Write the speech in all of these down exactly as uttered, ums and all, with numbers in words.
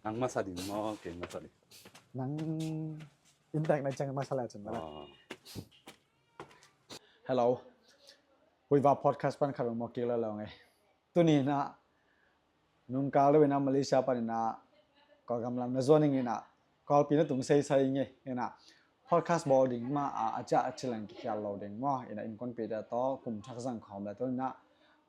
Nang masa ding maw, kei masa ding? Nang in tek na ciang masa lai cin maw. Ah. Hello. Huiva podcast pan khat hong muak kik lel lo ing ei. Tuni in ah nungkal deuh in ah Malaysia pan in ah Kawlgam lam na zuan ing in ah, Kawlpi na tung seisai ing ei in ah, podcast bawl ding mah a, a ciah a cilang kikhial lo ding maw. In ah innkuanpihte tawh kum thak zang khawm le tuni in ah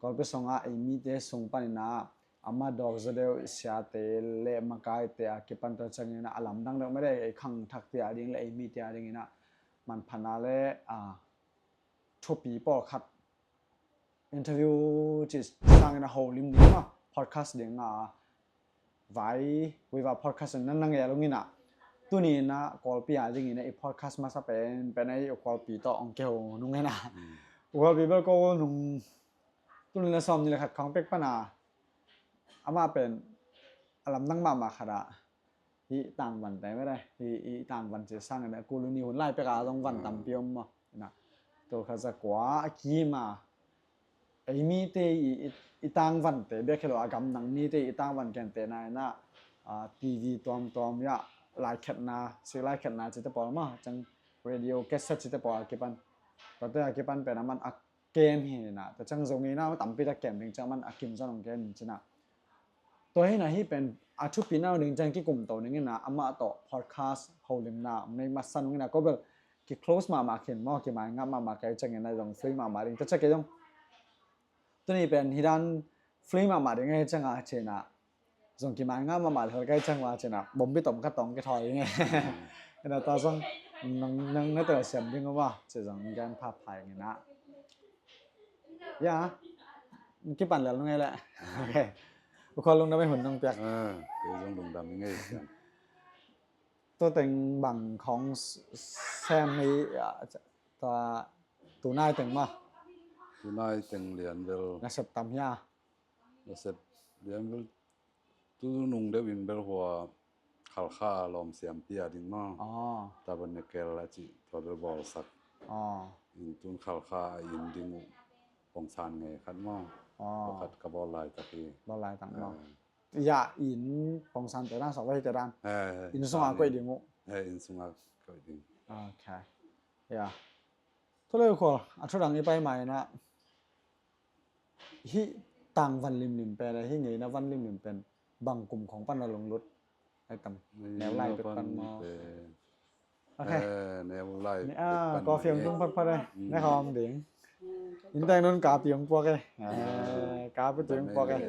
Kawlpi sungah ei mite sung pan in ah amah dawk zaw deuh siate le makaite a kipan tua ciangin ah a lamdang deuh mah deuh ei khangthakte a ding le ei mite a ding in ah manphatna le, ah, thupi pawlkhat interview cih sangin a holim ding maw, podcast ding a vai, Huiva podcast in nan na ngel ung in ah, tuni in ah Kawlpi a dingin ah i podcast masa pen pen a i U Kawlpi tawh hong kiho nung in ah. Mm. U Kawlpi bel ko nung tuni in ah sawm ni le khat khawng pek pan a amah pen a lamdang mahmah khat ah hih tangvante mah deuh, hih, hih tangvan cih sangin a kul ni hun lai pek a zong van tampi om maw. In ah tul khat za kua a kim a ei mite i, i, i tangvante bek hi lo a gamdang mite i tangvan gentehna in ah, ah, T V tuamtuam ah laikhetna, sik laikhetna cihte pawl maw, ciang radio cassette cihte pawl a kipan, tuate a kipan pen a man a kem hi in ah, tua ciang zong in ah tampi tak kem ding ciang man a kim zong hong kem in cin ah. Tua hi in ah hih pen a thupi na uh ding ciang kikum to ning in ah amah tawh podcast holimna hong nei masa nung in ah ko bel ki close mahmah khin maw, kimaingap mahmah kei ciangin ah zong free mahmah ding tua ciang kei zong tuni pen hih dan free mahmah ding hi ciang a cin ah zong kimaingap mahmah lel kei ciang a cin ah bombi tom khat tawh kithawi ing ei. In ah tua zong nang, nang na telsiam ding uh maw ci zong gen phapha ing in ah. Ya, kipan lel nung ei leh. Ok. U Khawl lungdam ei hun nong piak. Ah, kei zong lungdam ing ei. Tua teng bang khawng s-, sem hi, ah, tua tunai teng maw? Tunai teng lian bel. Nasep tam hia? Nasep lian bel tu nung deuh in bel hua Khalkha lawm siampi a ding maw. Oh. Tabernacle a cih tua bel bawlsak. Oh. In tun Khalkha a inn ding uh pongsan ngei khat maw. Oh. Pakhat ka bawl laitak hi. Bawl laitak maw. Eh. Ya, inn pongsan te dan sawk va hi te dan. Eh, inn sungah koih ding uh. Eh, inn sungah koih ding. Ok. Ya. Tua leh U Khawl, a thu dang i pai ma in ah hih tangvan limlim pen, hih ngeina van limlim pen bang kum khawng pan a lunglut? Ai tam, neu lai pek pan maw? Ok. Eh, neu lai pek pan. Coffee hong tung phatphat eh. Mm. Ne khawng ding. Inntek nun kapi hong puak eh. Eh, kapi tung hong puak eh.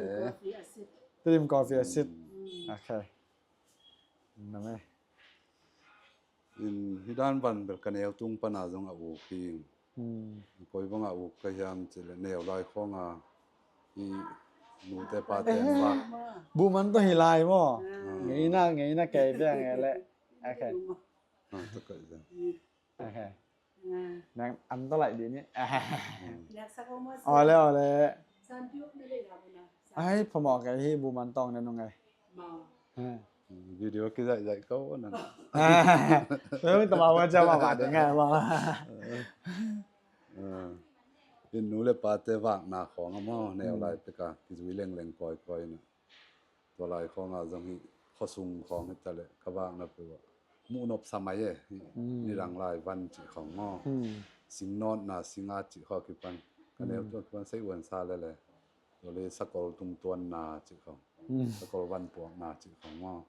Tua dim coffee a sit. Mm. Ok. Nam eh. In hih dan van bel ka neu tung pan a zong a uk hi. Hmm. Koi bang a uk ka hiam cih leh neu lai khawng a i nute pate va. Buhman tawh hi lai maw? Ah. Ngeina, ngeina kei bia nge leh. Ok. Ah, tua kei bia. Ok. Nang an tawh laih dih ni. Awle, awle. Ai, phamawh kei hi Buhman tawng ne nung ei. Video kizaihzaih ko na. Tua mi tama wa jama ba de ngai ba. In nu le pate vakna khawng a maw, neu lai peka kizui lengleng kawikawi na. Tua lai khawngah zong hih khuasung khawng hi taleh ka vakna peuh ah muhnop sa mai e. Hih nidang lai van cih khawng maw. Singnawtna, singat cih khawng kipan ka neu tuan kipan sei uan sa lele. Tua le sakol tungtuanna cih khawng, sakol van puakna cih khawng maw.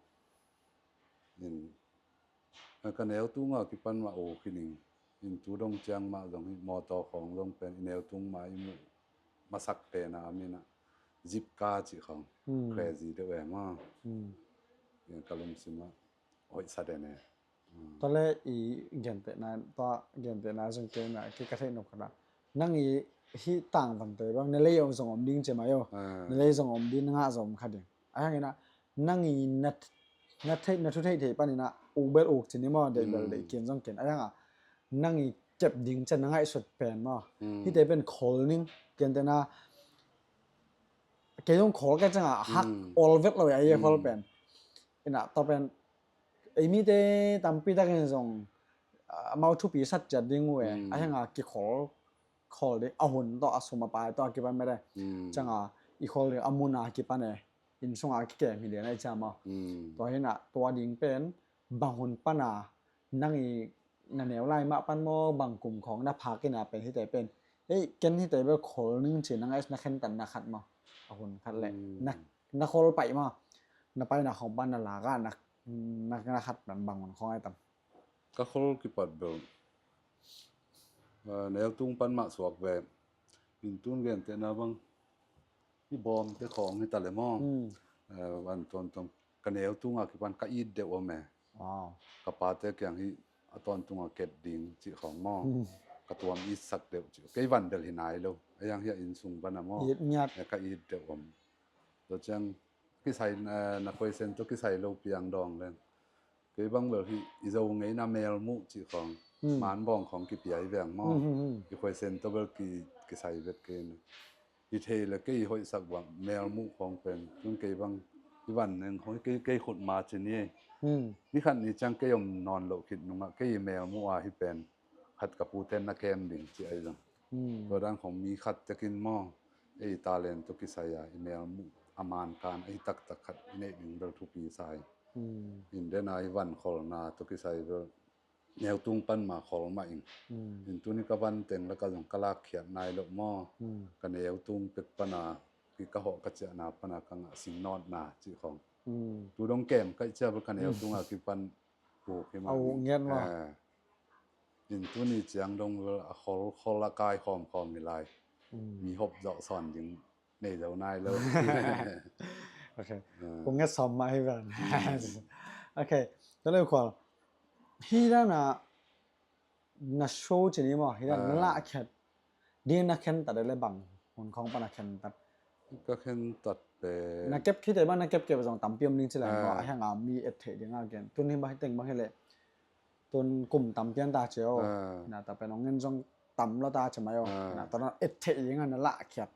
In ka neu tungah kipan mah uh khin ing. In tu dong ciang mah zong hih mawtaw khawng zong pen i neu tung mah i muh masak pen a, a min ah zipka cih khawng. Crazy deuh e maw. In ka lungsim ah hoih sa den e. Tua le i gentehna, tua gentehna zong kei mah ki ka theih nop khat ah nang i hih tangvante bang na lei zong om ding cia mai o. Na lei zong om ding, na ngah zong om kha ding. A hang in ah nang i na na theih, na thu theih theih panin ah uk bel uk ci ni maw, deih bel deih, kian zong kian. A hang ah nang i kep ding cian na ngaihsut pen maw. Hihte pen khol ning, kian te na kei zong khol kei ciang ah hak ol vet lo a, i khol pen. In ah tua pen ei mite tampi takin zong amau thupi sat ciat ding uh e. A hang ah kikhol, khol ding a hun tawh, a sum a pai tawh a kipan mete. Ciang ah i khol ding a mun a kipan e. inn sungah a kikem hi lian a i ciam aw. Tua hinah tua ding pen bang hun pana nang i na neu lai mah pan maw, bang kum khawng na phak ina pen hite pen. Ei, ken hite bel khol ning ci nang a na khentat na khat maw. A hun khat leh na, na khol paih maw. Na paina khawng pan na laka na, na, na khat pan bang hun khawng ai tam. Ka khol kipat bel, eh, neu tung pan mah suak ve. Inn tun gentehna bang i bawmte khawng hi ta le maw. Eh, van tuamtuam ka neu tunga kipan ka it deuh om e. Ka pate kiang hi a tawntunga ket ding cih khawng maw. Ka tuam itsak deuh cih. Kei van bel hi nai lo. A yang hi a inn sung pana maw. It ngiat. Eh, ka it deuh om. Tua ciang kisai, eh, na question tawh kisai lo piang dawng leng. Kei bang bel hi i Zo ngeina melmuh cih khawng. Man bawng khawng kipia i veng maw. I question tawh bel ki, kisai vet kei na. I thei le kei i hoihsak bang melmuh khawng pen. Tun kei bang i van neng khawng kei, kei khut ma ci ni. Ni khat ni ciang kei om nawn loh khit nungah kei i melmuh a hi pen. Khat ka puten na kem ding ci ai zong. Tua dan khawng mi khat tekin maw, ei talent tawh kisai a i melmuh a man kan a hi taktak khat i neih ding bel thupi sa hi. In dena i van kholna tawh kisai bel neu tung pan ma khol mah in. In tuni ka van teng la ka zong ka lakkhiat nai loh maw. Ka neu tung pek pana ki ka hawh ka ciahna pana ka ngah sing nawtna cih khawng. Tu dong kem ka i cia bel ka neu tunga kipan uk hi mah. A uk ngiat mah. Eh. In tuni ciang dong bel a khol, khol a kai khawmkhawm hi lai. Mi hop zawh sawn ding nei zo nai lo. Ok. Kong nget sawm mah hi ven. Ok. Tua leh Khual. Hi dan a na show ci ni maw, hi dan na lahkhiat ding na khentat le bang hun khawng pan na khentat. Ka khentat pen na kep khite bang na kepkep zong tampi om ding ci lai maw, a hianga mi et theih ding a gen. Tun hi bang hi teng bang hi leh tun kum tampi an ta ci o. Na ta pen ong en zong tam lo ta ci mai o. Na ta na et theih ding a na lahkhiat.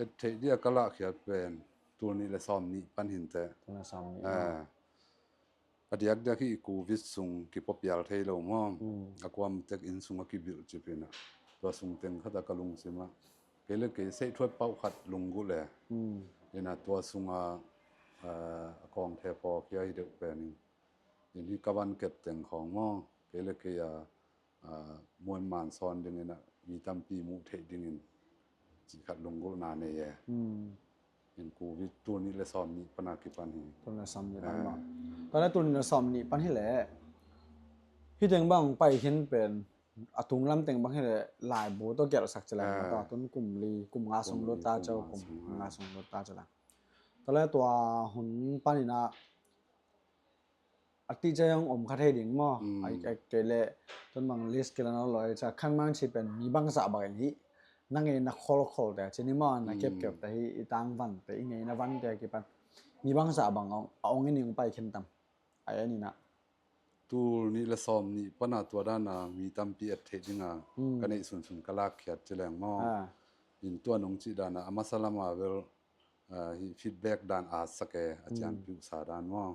Et theih ding a ka lahkhiat pen tul nih le sawm nih pan hinte. Tul nih le sawm nih. A diakdiak hi i Covid sung kipapial thei lo maw. A kuam tek inn sung a kibilh cip ina. Tua sung teng khat a ka lungsim ah kei le kei seih thuat pauh khat lunggulh e. Ina tua sung a, a kawngthe pawkhia hi deuh pen in. In hi ka van kep teng khawng maw. Kei le kei a, a, muan man sawn dingin a mi tampi muh theih dingin cih khat lunggulhna nei e. In Covid tul nih le sawm nih pan a kipan hi. Tul nih le sawm nih pan maw. Tua le tul nih le sawm nih pan hi leh hi teng bang pai khin pen a tung lam teng bang hi leh laibu tawh gelhsak ci lai maw. Tua tun kum li, kum nga sung lut ta ci o, kum nga sung lut ta ci lai. Tua le tua hun pan ina a tih ciang om kha thei ding maw. Ai, ai, kei le tun bang list kila no loi ca khan mang ci pen mi bangzah bang in hi. Na ngeina kholkholte ci ni maw, na kepkepte hi, i tangvante, i ngeina vante kipan mi bangzah bang a ong in ing pai khin tam. Ai, a nina tul nih le sawm nih pana tua dana mi tampi et theih dinga ka neih sunsun ka lakkhiat ci leng maw. In tua nong cih dana a masa lama vel, a, hi feedback dan a sak e, a cianpiuhsa dan maw.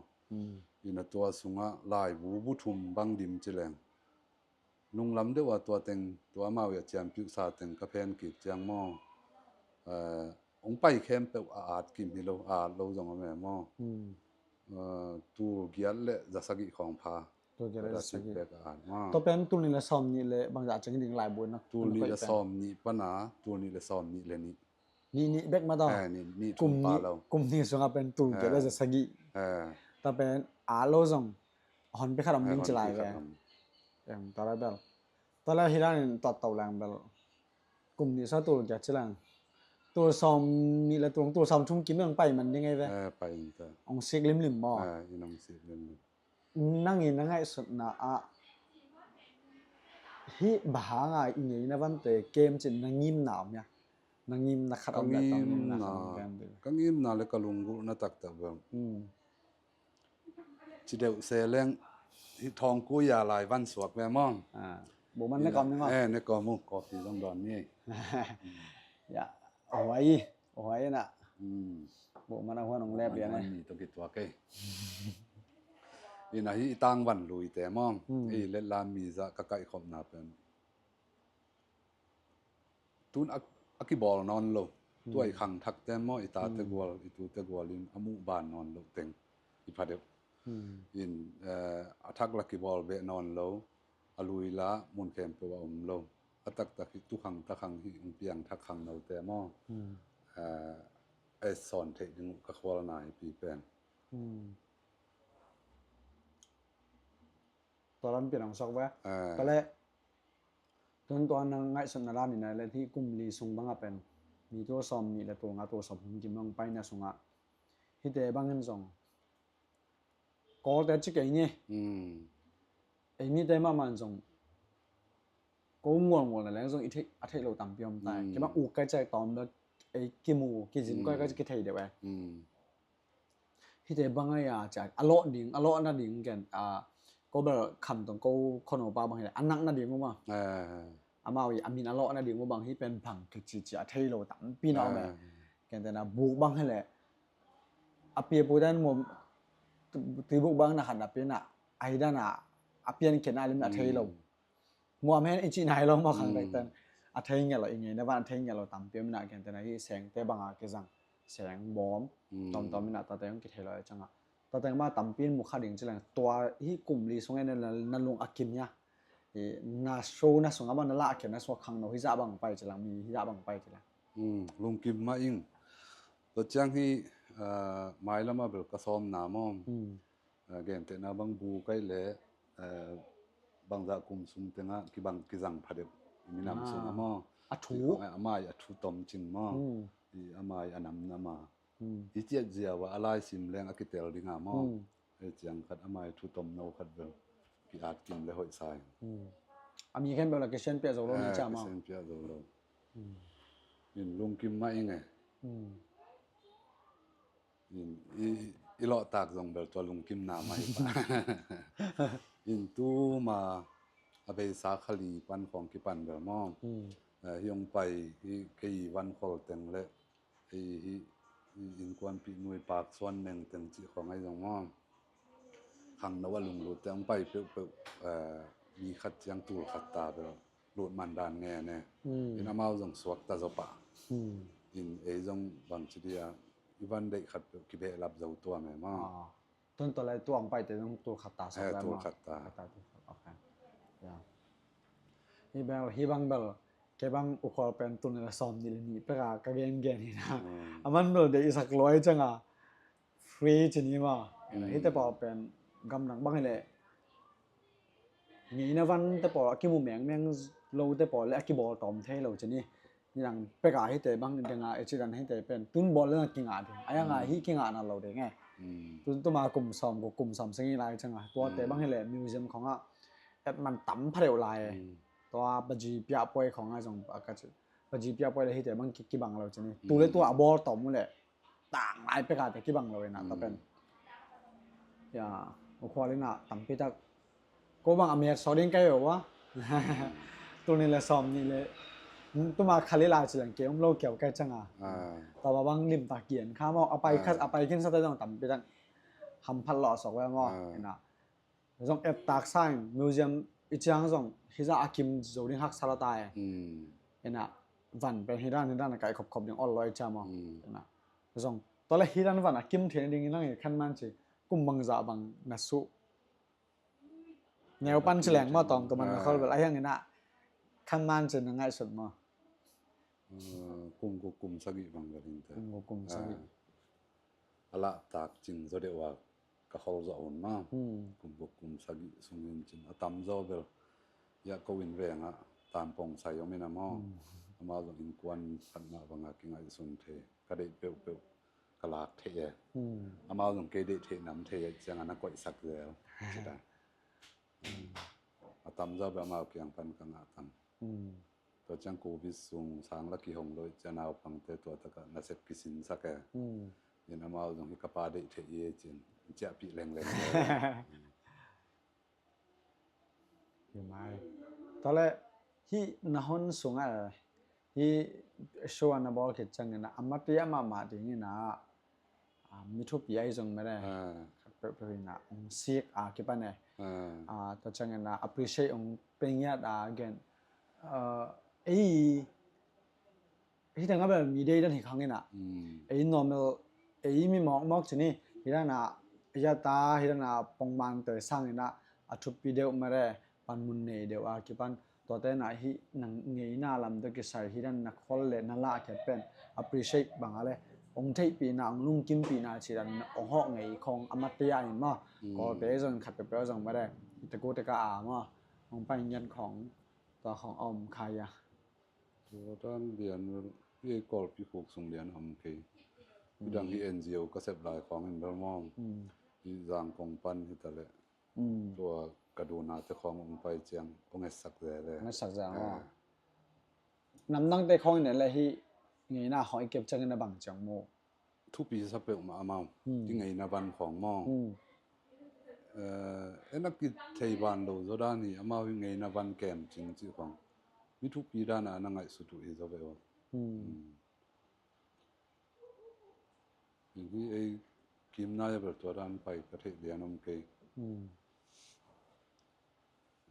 Ina tua sungah laibu bu thum bang dim ci leng. Nunglam deuh a tua teng, tua amau i a cianpiuhsa teng ka phen kik ciang maw. A, ong pai khempeuh a at kim hi lo, a at lo zong a me maw. A, tul giat le za sagih khawng pha. Tua pen tul nih le sawm nih le bangzah ciang ding laibu na. Tul nih le sawm nih pana, tul nih le sawm nih le nih. Nih nih bek mah tawh. Eh, nih, nih kum nih, kum nih sungah pen tul giat le za sagih. Tua pen a lo zong a honpi khat om ding ci lai ve. Em, tua lai bel. Tua lai hi dan in tuat to leng bel. Kum nih sungah tul giat ci leng. Tul sawm nih le tul, tul sawm thum kim ong pai man ding ei ve. Ong sik limlim maw. Nang i na ngaihsutna ah hih bang hanga i ngeina vante kem cin na ngimna om hia? Na ngimna khat om hia? Ka ngimna le ka lunggulhna taktak bang. Ci deuh se leng hih thawngkui a lai van suak ve maw. Buhman ne kawm ni maw. Eh, ne kawm uh, coffee zong dawn ni. Ya, huai. Huai ina. Buhman a huan ong lep lian e. Ni tawh kituak e. Ina hi i tangvan luite maw. I letlam mi zah ka kaihkhopna pen tun a, a kibawl nawn lo. Tua i khangthakte maw, i tate gual, i tute gual in a muh ban nawn loh teng i pha deuh. In, eh, a thak la kibawl beh nawn lo, a lui la mun khempeuh a om lo. A taktak hi tu khangtak khang hi, hong piangthak khangnote maw, eh, a sawn theih ding uh ka khualna hi pi pen. Tua lam pi nang sok ve. Tua leh tun tua nang ngaihsutna lam in a leh hih kum li sung bang a pen mi tul sawm nih le tul nga tul sawm hong kim hong paina sungah hihte bangin zong Kawlte ci kei ni. Ei mite mahmah in zong ko ngualngual na leng zong i theih, a theih lo tampi om tai. Kei bang uk kai cai tawm lo ei kimu kizin koi kai ci kithei deuh e. Hihte bang a ia cia a lawh ding, a lawh nading ken, a, ko bel kham tong ko khono pa bang hi a nak nading uh ma. Amau i a min a lawh nading uh bang hi pen bang kici cia a thei lo tampi na om e. Ken tena buk bang hi leh a pia pu dan mu tui buk bang na khan a pia na a hi dan a a pian khen a lim a thei lo. Muam hen i cih nai lo mah khang tek ten a thei ngiat lo, i ngeina van a thei ngiat lo tampi om inah ken tena hi sengte banga kizang seng bawm tawmtawm inah tate hong kithei lo a cangah tate mah tampi in mu kha ding ci leng tua hi kum li sung en na lung a kim hia? Na show na sungah mah na lah a kim na sua khangno hi zah bang pai ci leng, mi hi zah bang pai ci leng. Lungkim mah ing. Tua ciang hi, ah, mailam a bel ka sawmna maw. Gentehna bang bu kaih le, eh, bangzah kum sung tengah kibang kizang pha deuh i minam sungah maw. A thu. Amai a thu tom cing maw. I amai a namnam a. I ciat ziau a a laisim leng a kitel dingah maw. Ei ciang khat amai thu tom no khat bel ki-at kim le hoih sa ing. A mi khen bel a kisian piah zo lo ni ca maw. Kisian piah zo lo. In lungkim mah ing e. In i, i lawhtak zong bel tua lungkimna mah hi pah. In tuma a beisa khali pan khawng kipan bel maw. Eh, hi hong pai hi kei van khol teng le hi, hi, hi innkuanpih nui pak suan meng teng cih khawng ahi zong maw. Khangno a lunglut te hong pai peuhpeuh, eh, mi khat ciang tul khat ta bel lut man dan ngen e. In amau zong suakta zaw pah. In ei zong bangci dia i van deih khat peuh kibehlap zo tuam e maw. Tun tawh lai tuang paite zong tul khat ta suak lai maw. Tul khat ta. Hi bel, hi bang bel kei bang ukhual pen tul nih le sawm nih le nih peka ka gengen hi na. A man bel deih i sak luai canga free ci ni maw. Hite pawl pen gamdang bang hi leh ngeina vante pawl a kimu mengmeng lote pawl le a kibawl tawm thei lo ci ni. Nidang peka hite bang denga e ci dan hite pen tun bawl lena kingah ding a yanga hi kingahna lo ding e. Tun tuma kum sawm ko kum sawm seng i lai canga tuate bang hi leh museum khawngah et man tam pha deuh lai e. Tua baji piah puai khawngah zong a ka ci baji piah puai le hite bang kibang lo ci ni. Tu le tua a bawl tawm uh leh tang lai pekate kibang lo inah ta pen. Ya, ukhual inah tampitak ko bang a miat sawk ding kai uh a. Tul nih le sawm nih le tuma khali lai ci leng kei um lo kiau kai canga. Tawba bang limtak kian kha maw a pai khat a pai khin sate zong tampitak hamphat lawh sawk ve maw. Inah zong ettak sa in museum i ciang zong hizah a kim zo ding haksa la ta e. Inah van pen hidan hidan a kaih khopkhop ding ol lo i ciang maw. Inah zong tawle hidan van a kim thei ding inah i khan man ci kum bangzah bang na suh neu pan ci leng maw tawm tua man na khol bel a hiang inah khan man ci na ngaihsut maw. Kum guk kum sagih bang bel hinte. Kum guk kum sagih. A lahtak cing zaw deuh a ka khol zawh hun maw. Kum guk kum sagih sungin cin a tamzaw bel iah ko in vengah tampong sai om in a maw. Amau zong innkuan khatna banga kingaihsun thei ka deih peuhpeuh ka lak theih e. Amau zong kei deih theih nam thei e ciangah na koihsak zel. A tamzaw bel amau kiang pan ka ngah tang. Tua ciang covid sung sang la kihong lo i ciang naupangte tua takah nasep kisinsak e. In amau zong hi ka pa deih theih i e cin ciahpih lengleng. Hi mai. Tawle hi na hon sungah e hi show a na bawl khit ciangin a mati a mahmah dingin a mi thupi ahi zong mene. Khat peuhpeuh in a ong sik a kipan e. Tua ciangin a appreciate ong peingiat a gen ei hih tengah bel mi deidan hi khang inah. Mm. Ei normal, ei mi mawkmawk ci ni, hih danah, hih a ta, hih danah pongmangte sang inah, a thupi deuh mare, panmun nei deuh a kipan, tuate na hih na ngeina lam tawh kisai hih dan na khol le na lahkhiat pen appreciate bang a le hong theihpihna, hong lungkimpihna ci dan hong hawh ngei khong a mate a in maw. Mm. Kawlte zong khat peuhpeuh zong mare, i taku teka a maw, hong pai ngiat khong, tua khong a om khai a. Tua dan lian vel, hih ei Kawlpi khuk sung lian a om kei. Hih dang hih N G O ka sep lai khong in bel maw. Mm. Hih Zangkong pan hi ta leh. Mm. Tua Kaduna te khawng hong pai ciang hong etsak ze le. Hong etsak ze, ah. Namdangte khawng in le hih ngeina khawng i kep ciangin a bang ciang mu? Thupi sa peuhmah amau. Mm. I ngeina van khawng maw. Mm. Eh, en a kithei van lo zaw dan hi amau i ngeina van kem cing cih khawng. Mi thupi dan a na ngaihsut uh hi zaw ve aw. Mm. Mm. In hi ei kimna ya bel tua dan pai ka theih lian om kei. Mm.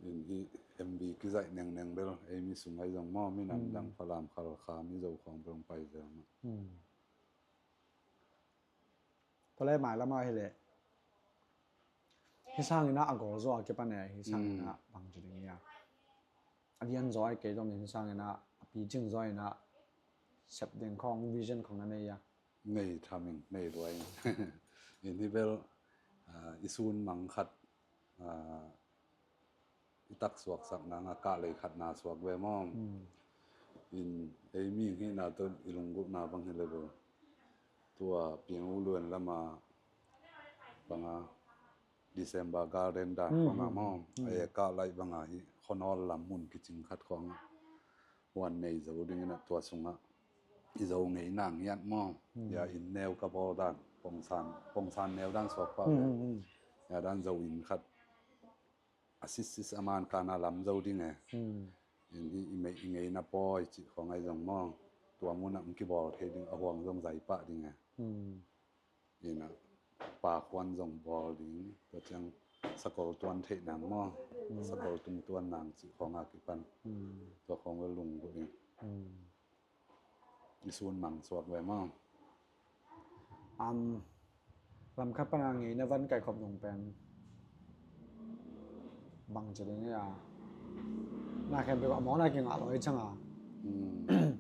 In hi M V kizaih nengneng bel ei mi sung ai zong maw, mi namdang Falam, Khalkha, Mizo khawng bel hong pai zel mah. Mm. Tua le mailam ah hi leh. Hih sangin ah a gol zaw a kipan e, hih sangin ah bang ci ding ia. A lian zaw ai kei dong in sangin ah, a picing zaw in ah, sep ding khawng, vision khawng na nei a. Nei tham ing, nei luai ing. In hi bel, ah, i sun mang khat, ah, i taksuak sak nang a kah lei khat na suak ve maw. Mm. In ei mi hihna tawh i lunggulhna bang hi le bel. Tua Piang U Luan lama banga December Garden dan khawng a maw. Mm. A e kah laih banga hi Khuanawl lam mun kicing khat khawng a huan nei zo dingin a tua sungah i zo ngei nang hiat maw. Mm. Ya inn neu ka bawl dan, pongsan, pongsan neu dan suak pah ve. Mm, mm, mm. Ya dan zo inn khat a sitsit a man kana lam zo ding e. Mm. In hi i mei i ngeina pawi cih khawng ai zong maw. Tua munah hong kibawl thei ding a huang zong zai pah ding e. Mm. Inah pakhuan zong bawl ding, tua ciang sakol tuan theih nang maw, sakol tung tuan nang cih khawng a kipan. Mm. Tua khawng vel lunggulh in. Mm. I sun mang suak ve maw. Am, lam khat pana ngeina van kaikhop zong pen bang ci ding ia. Na khempeuh a mawkna kingah lo i cianga. Mm.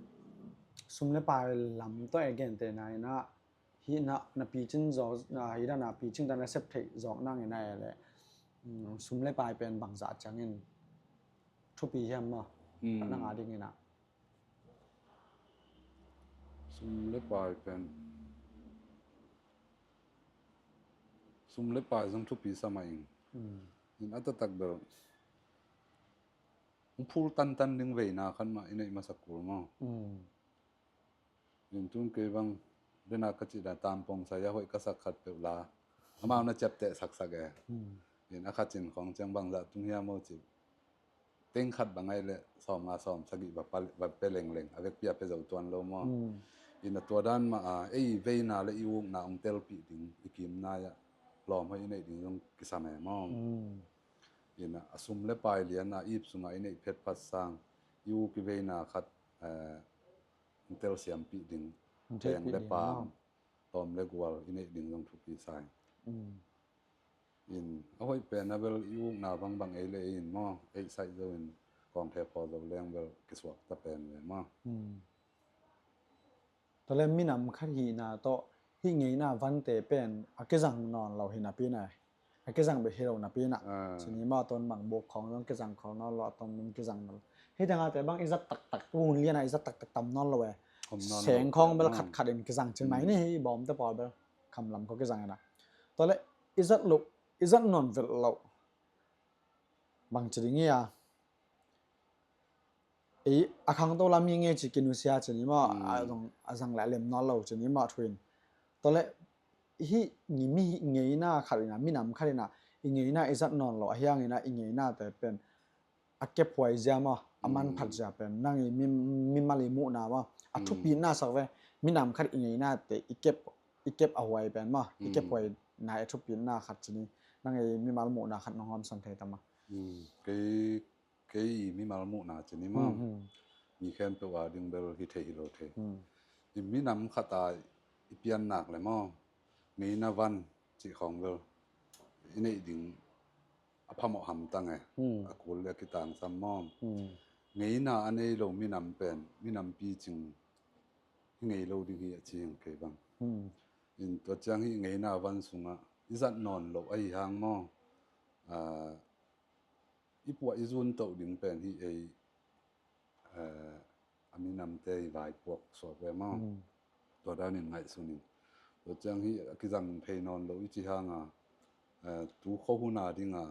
Sum le pai lam tawh e gente na inah, hih na, na picin zaw, na, hih dan a picing dan a sep theih zawk nang inah e le, mm, sum le pai pen bangzah ciangin thupi hiam maw? Mm. Nang a ding inah. Sum le pai pen. Sum le pai zong thupi sa mah ing. Mm. In a taktak bel. Hong phul tantan ding veina khat mah i neih masa kul maw. Mm. In tun kei bang, dena ka cih dan tampong sai a hoih ka sak khat peuh la. Amau na ciapteh saksak e. Mm. In a khat cin khawng ciang bangzah tung hiam maw cih. Teng khat bang ai leh sawm nga sawm sagih va pa, va pe lengleng, a vekpi a pe zo tuan lo maw. Mm. Ina tua dan mah a, ei veina le i ukna hong telpih ding, i kimna ah lawm hoih i neih ding zong kisam e maw. Mm. Ina a sum le pai lian a ip sungah i neih phetphat sang, i uk i veina khat, eh, hong telsiampih ding, hong telpih ding, peng le pam, lawm le gual i neih ding zong thupi sa ing. Mm. In a hoih pen a bel i ukna bangbang ei le ei in maw, ei saih zo in kawngthe phaw zo leng bel kisuak ta pen ve maw. Hmm. Tua le minam khat hihna tawh hih ngeina vante pen a kizang nawn lo hi napi na, a kizang beh hi lo napi na. Ah. Cini maw, ton bang buk khawng zong kizang khol nawn lo, a ton bang kizang nawn lo. Hih tengah te bang i zat taktak, hun lianah i zat taktak tam nawn lo e. Om nawn lo. Seng khawng bel khatkhat in kizang cin mai ni, hih bawmte pawl bel. Khamlam khawng kizang ina. Tua le i zat loh, i zat nawn velh loh. Bang ci ding hi a. Ei, a khangto lam hi ngei ci kinusia ci ni maw, a zong, a zang le a lem nawn lo ci ni maw thu in. Tua le hih ngi mi hih ngeina khat ina, minam khat ina, i ngeina i zat nawn lo, a hiang ina i ngeina te pen a kephuai zia maw, a manphat zia pen, nang i mi, mimal i muhna maw, a thupina sak ve, minam khat i ngeina te i kep, i kep a huai pen maw, i kephuai na a thupina khat ci ni, nang i mimal muhna khat nong hawmsan thei ta maw. Kei, kei i mimal muhna ci ni maw. mi khempeuh a ding bel hi thei hi lo thei. Hmm. I minam khat a i piannak le maw, ngeina van cih khawng bel i neih ding a phamawh hamtang e. Hmm. A kul le a kitangsam maw. Hmm. Ngeina a nei lo minam pen minam picing hi ngei lo ding hi a ci hi kei bang. Hmm. In tua ciang hih ngeina van sungah i zat nawn loh ahi hang maw, ah, i puah i zun toh ding pen hih ei, eh, a minamte i vaipuak suak ve maw. Hmm. Tua danin ngaihsun in. Tua ciang hih a kizang phei nawn loh i ci hanga, eh, tu khuahun a dinga,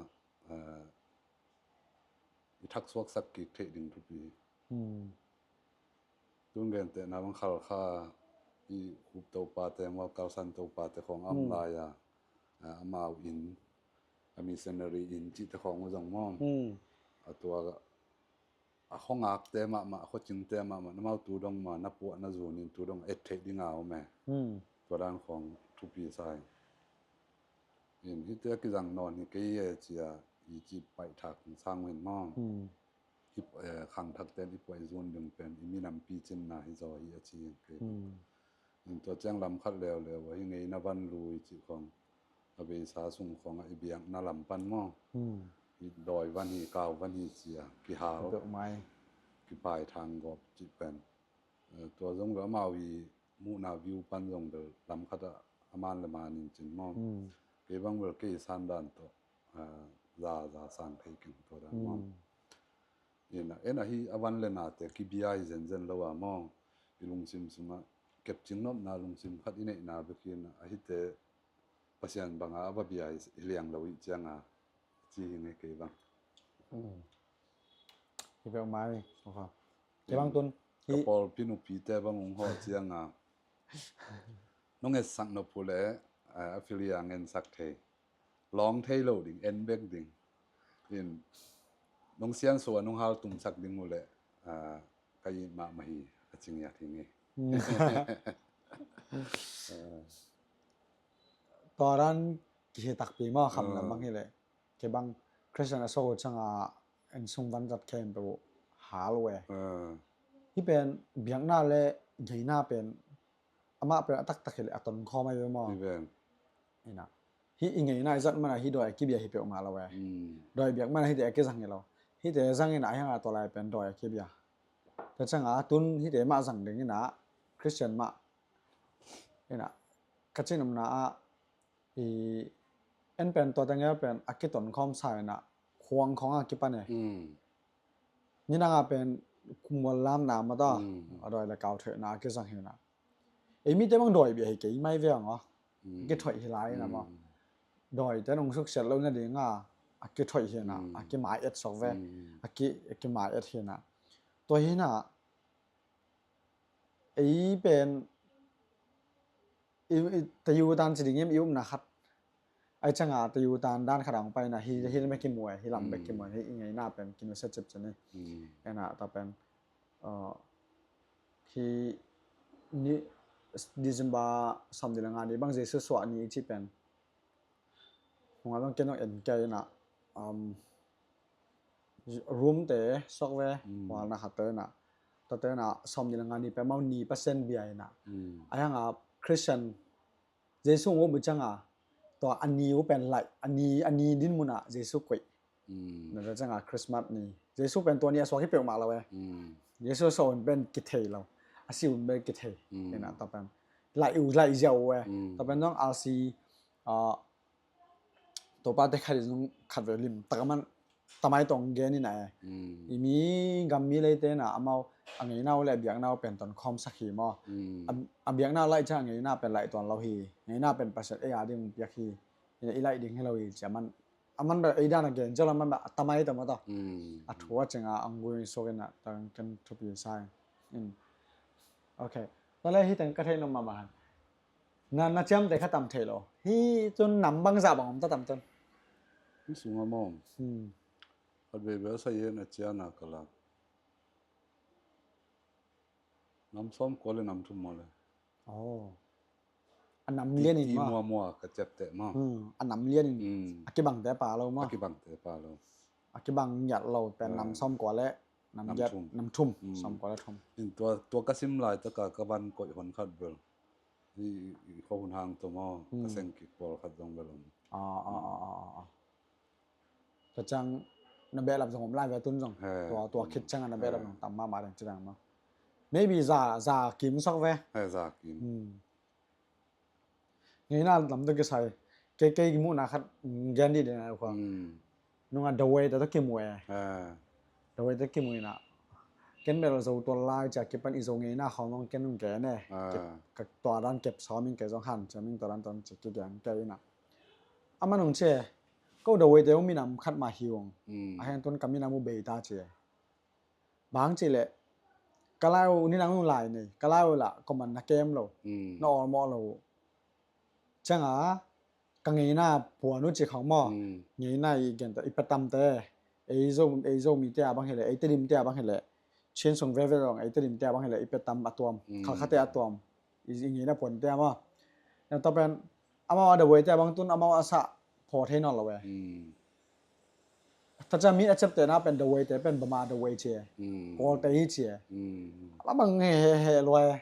eh, i thaksuaksak kik theih ding thupi hi. Hmm. Tun gentehna bang Khalkha i Khup topate maw, Kalsan topate khawng a om lai a, a, amau inn, a missionary inn cihte khawng uh zong maw. Hmm. A tua a khuangakte mahmah, a khuacingte mahmah, na mau tu dong mah na puah na zun in tu dong et theih ding a om e. Hmm. Tua dan khawng thupi sa hi. In hihte a kizang nawn hi kei e cia i ci paihthak sang uh hin maw. Hmm. I, eh, khangthakte in i puah i zun ding pen i minam picinna hi zaw hi a ci hi kei. Hmm. In tua ciang lam khat leuleu a hi ngeina van lui cih khawng a beisa sung khawngah i biakna lam pan maw. Hmm. I dawi van hi, kau van hi cia kihal. Peuhmah hi. Kipai thang gawp cih pen. Eh, tua zong bel amau i muhna view pan zong bel lam khatah a man le man in cin maw. Hmm. Kei bang bel kei sandan tawh, ah, za, za sang thei keng tua dan maw. Hmm. Ina, ena hi a van le nate kibia hi zenzen lo a maw. I lungsim sungah kepcing nopna lungsim khat i neihna bek hi ina, a hite Pasian banga a va bia hi liang lo ih cianga ci hi ngei kei bang. Hmm. Hi peuhmah hi. Kei bang tun ka pawlpi nupite bang hong hawh cianga nong etsak nop uh leh, eh, a filia ngensak thei. Lawng thei lo ding, en bek ding. In, nong siansua, nong haltumsak ding uh leh, ah, ka it mahmah hi, a ci ngiat hi ngei. Hmm. Tua dan kihi takpi maw, kham lam bang hi leh. Kei bang Christian a suak uh cianga en sung van zat khempeuh uh hal uh e. Ah. Hih pen biakna le ngeina pen amah pen a taktak hi leh a tonkhawm ahi ve maw. Hi ven. Ina. Hih i ngeina i zat mana hih dawi a kibia hi peuhmah lo e. Hmm. Dawi biak mana hihte a kizang hi lo. Hihte zang ina a hianga tua lai pen dawi a kibia. Tua cianga tun hihte mah zang ding ina Christian mah. Ina. Ka cinumna ah i en pen tua tengel pen a kitonkhawm sa ina khuang khawng a kipan e. Hmm. Nidanga pen mual lamna mata, mm, a dawi le kau theihna a kizang hina. Ei mite bang dawi bia hi kei mai ve ang aw. Mm. Kithoih hi lai na maw. Mm. Dawite nong suksiat lo nadinga a kithoih hina, mm, a kimai et sok ve. Mm. A ki, a kimai et hina. Tua hina ei pen i, i, tayu tan ci ding im i upna khat. Ai canga tayu tan dan khat ang paina hi, hi lam bek kimu e, hi lam bek kimu e, hi i ngeina pen kinusia cipcin hi. Mm. Ena ta pen, uh, hi ni December sawm ni le nga ni bang Jesu suah ni i ci pen. Hong a bang ken hong en kia ina, um, room te sok ve, mm, hualna khat te ina. Tate ina sawm ni le nga ni pen mau ni Pasian bia ina. Mm. Ai hanga Christian Jesu ngawh mu canga tua a ni uh pen laih, a ni, a ni din muna Jesu koih. Mm. Na canga Christmas ni Jesu pen tua ni a suak hi peuhmah lo e. Mm. Jesu a suak un pen kithei lo, a si un pen kithei. Mm. Ina tua pen laih uh, laih ziau uh e. Mm. Tua pen zong a si, ah, Topa te khat in zong khat ve lim taka man tamai tong gen ina e. Mm. I mi gam mi leite na amau a ngeina uh le a biakna uh pen tonkhawm sak hi maw. Mm. A, a biakna uh laih ciang a ngeina pen laih tuan lo hi. Ngeina pen Pasian ei a ding piak hi. Ina i laih ding hi lo hi cia man. A man bel ei dan a gen cia lo man bel a tamai ta maw ta. Mm. A thu a cenga ang gui suak ina tang ken thupi sai. In. Ok. Tua le hi teng ka thei nop mahmah han. Na, na ciamte kha tam thei lo. Hi cun nam bangzah bang om ta tam tun. Hi sungah maw. Hmm. Khat veve a sa yen a ciana ka lak. Nam sawm kua le nam thum maw le. Oh. A nam lian in maw. Muamua ka ciapteh maw. Hmm. A nam lian in. Hmm. A kibangte pa lo maw. A kibangte pa lo. A kibang ngiat lo pen nam sawm kua le Nam giat, nam thum. Nam thum. Mm. Sawmkua le thum. In tua, tua ka sim laitaka ka van koih hon khat bel. I, i, i khuahun hang tua maw, ka seng kik pawlkhat zong bel om. Ah, ah, ah, ah, ah. Tua ciang na behlap zong om lai ve tun zong. He. Tua, tua khit ciang a na behlap zong tam mahmah ding ci dang maw. Maybe za, za kim sok ve. He, za kim. Hmm. Ngeina lam tawh kisai. Kei, kei kimuhna khat, mm, gen dih ding a khua. Mm. Nunga dawei te tawh kimu e. Ah. Dawei te kimu ina. Ken bel Zo tual lai cia kipan i Zo ngeina khawng zong ken nung gen e. Ah. Kep, ka tua dan kep sawm in kei zong han cia ming tua dan tuan cia kigen kei ina. Ama nung cia. Ko dawei te u minam khat mah hi ung. Mm. A heng tun ka minam u bei ta cia. Bang ci leh, ka lai uh, ni nang uh lai nei, ka lai uh lah, koman na kem lo, mm, na awlmawh lo uh. Cianga, ka ngeina puan uh ci khawng maw, mm, ngeina i gen ta, i petamte, ei Zo, ei Zomite a bang hileh, ei Tedimte a bang hileh, Chin sung veve zong, ei Tedimte a bang hileh, i petam a tuam, mm, Khalkhate a tuam. I, i ngeina puante a maw. Nang tua pen, amau a dawei te a bang tun, amau a sah phaw thei nawn lo e. Mm. Tua ciang mi a ciaptehna pen dawei te pen bama dawei ci e. Mm. Kawlte hi ci e. Mm. A bang he, he, he lua e.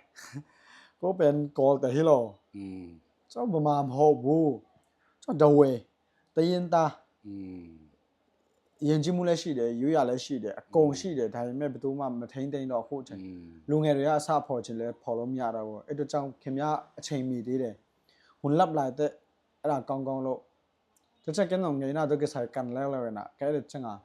Ko pen kawlte hi lo. Mm. Tua bama hawh bu. Tua dawei. Te yin ta. Mm. Yen ci mu le si de, yu ya le si de, a kong si de, thai me betu ma, ma theng theng do khu chen. Mm. Lu nge ru ya sa pho chen le pho lo mya ra wo. E tu chang kem ya a cheng mi di de. Hun lap lai te, a da kong kong lo. Tu chang ken nong ngeina tu ke sai kan le le na, ke de chang a.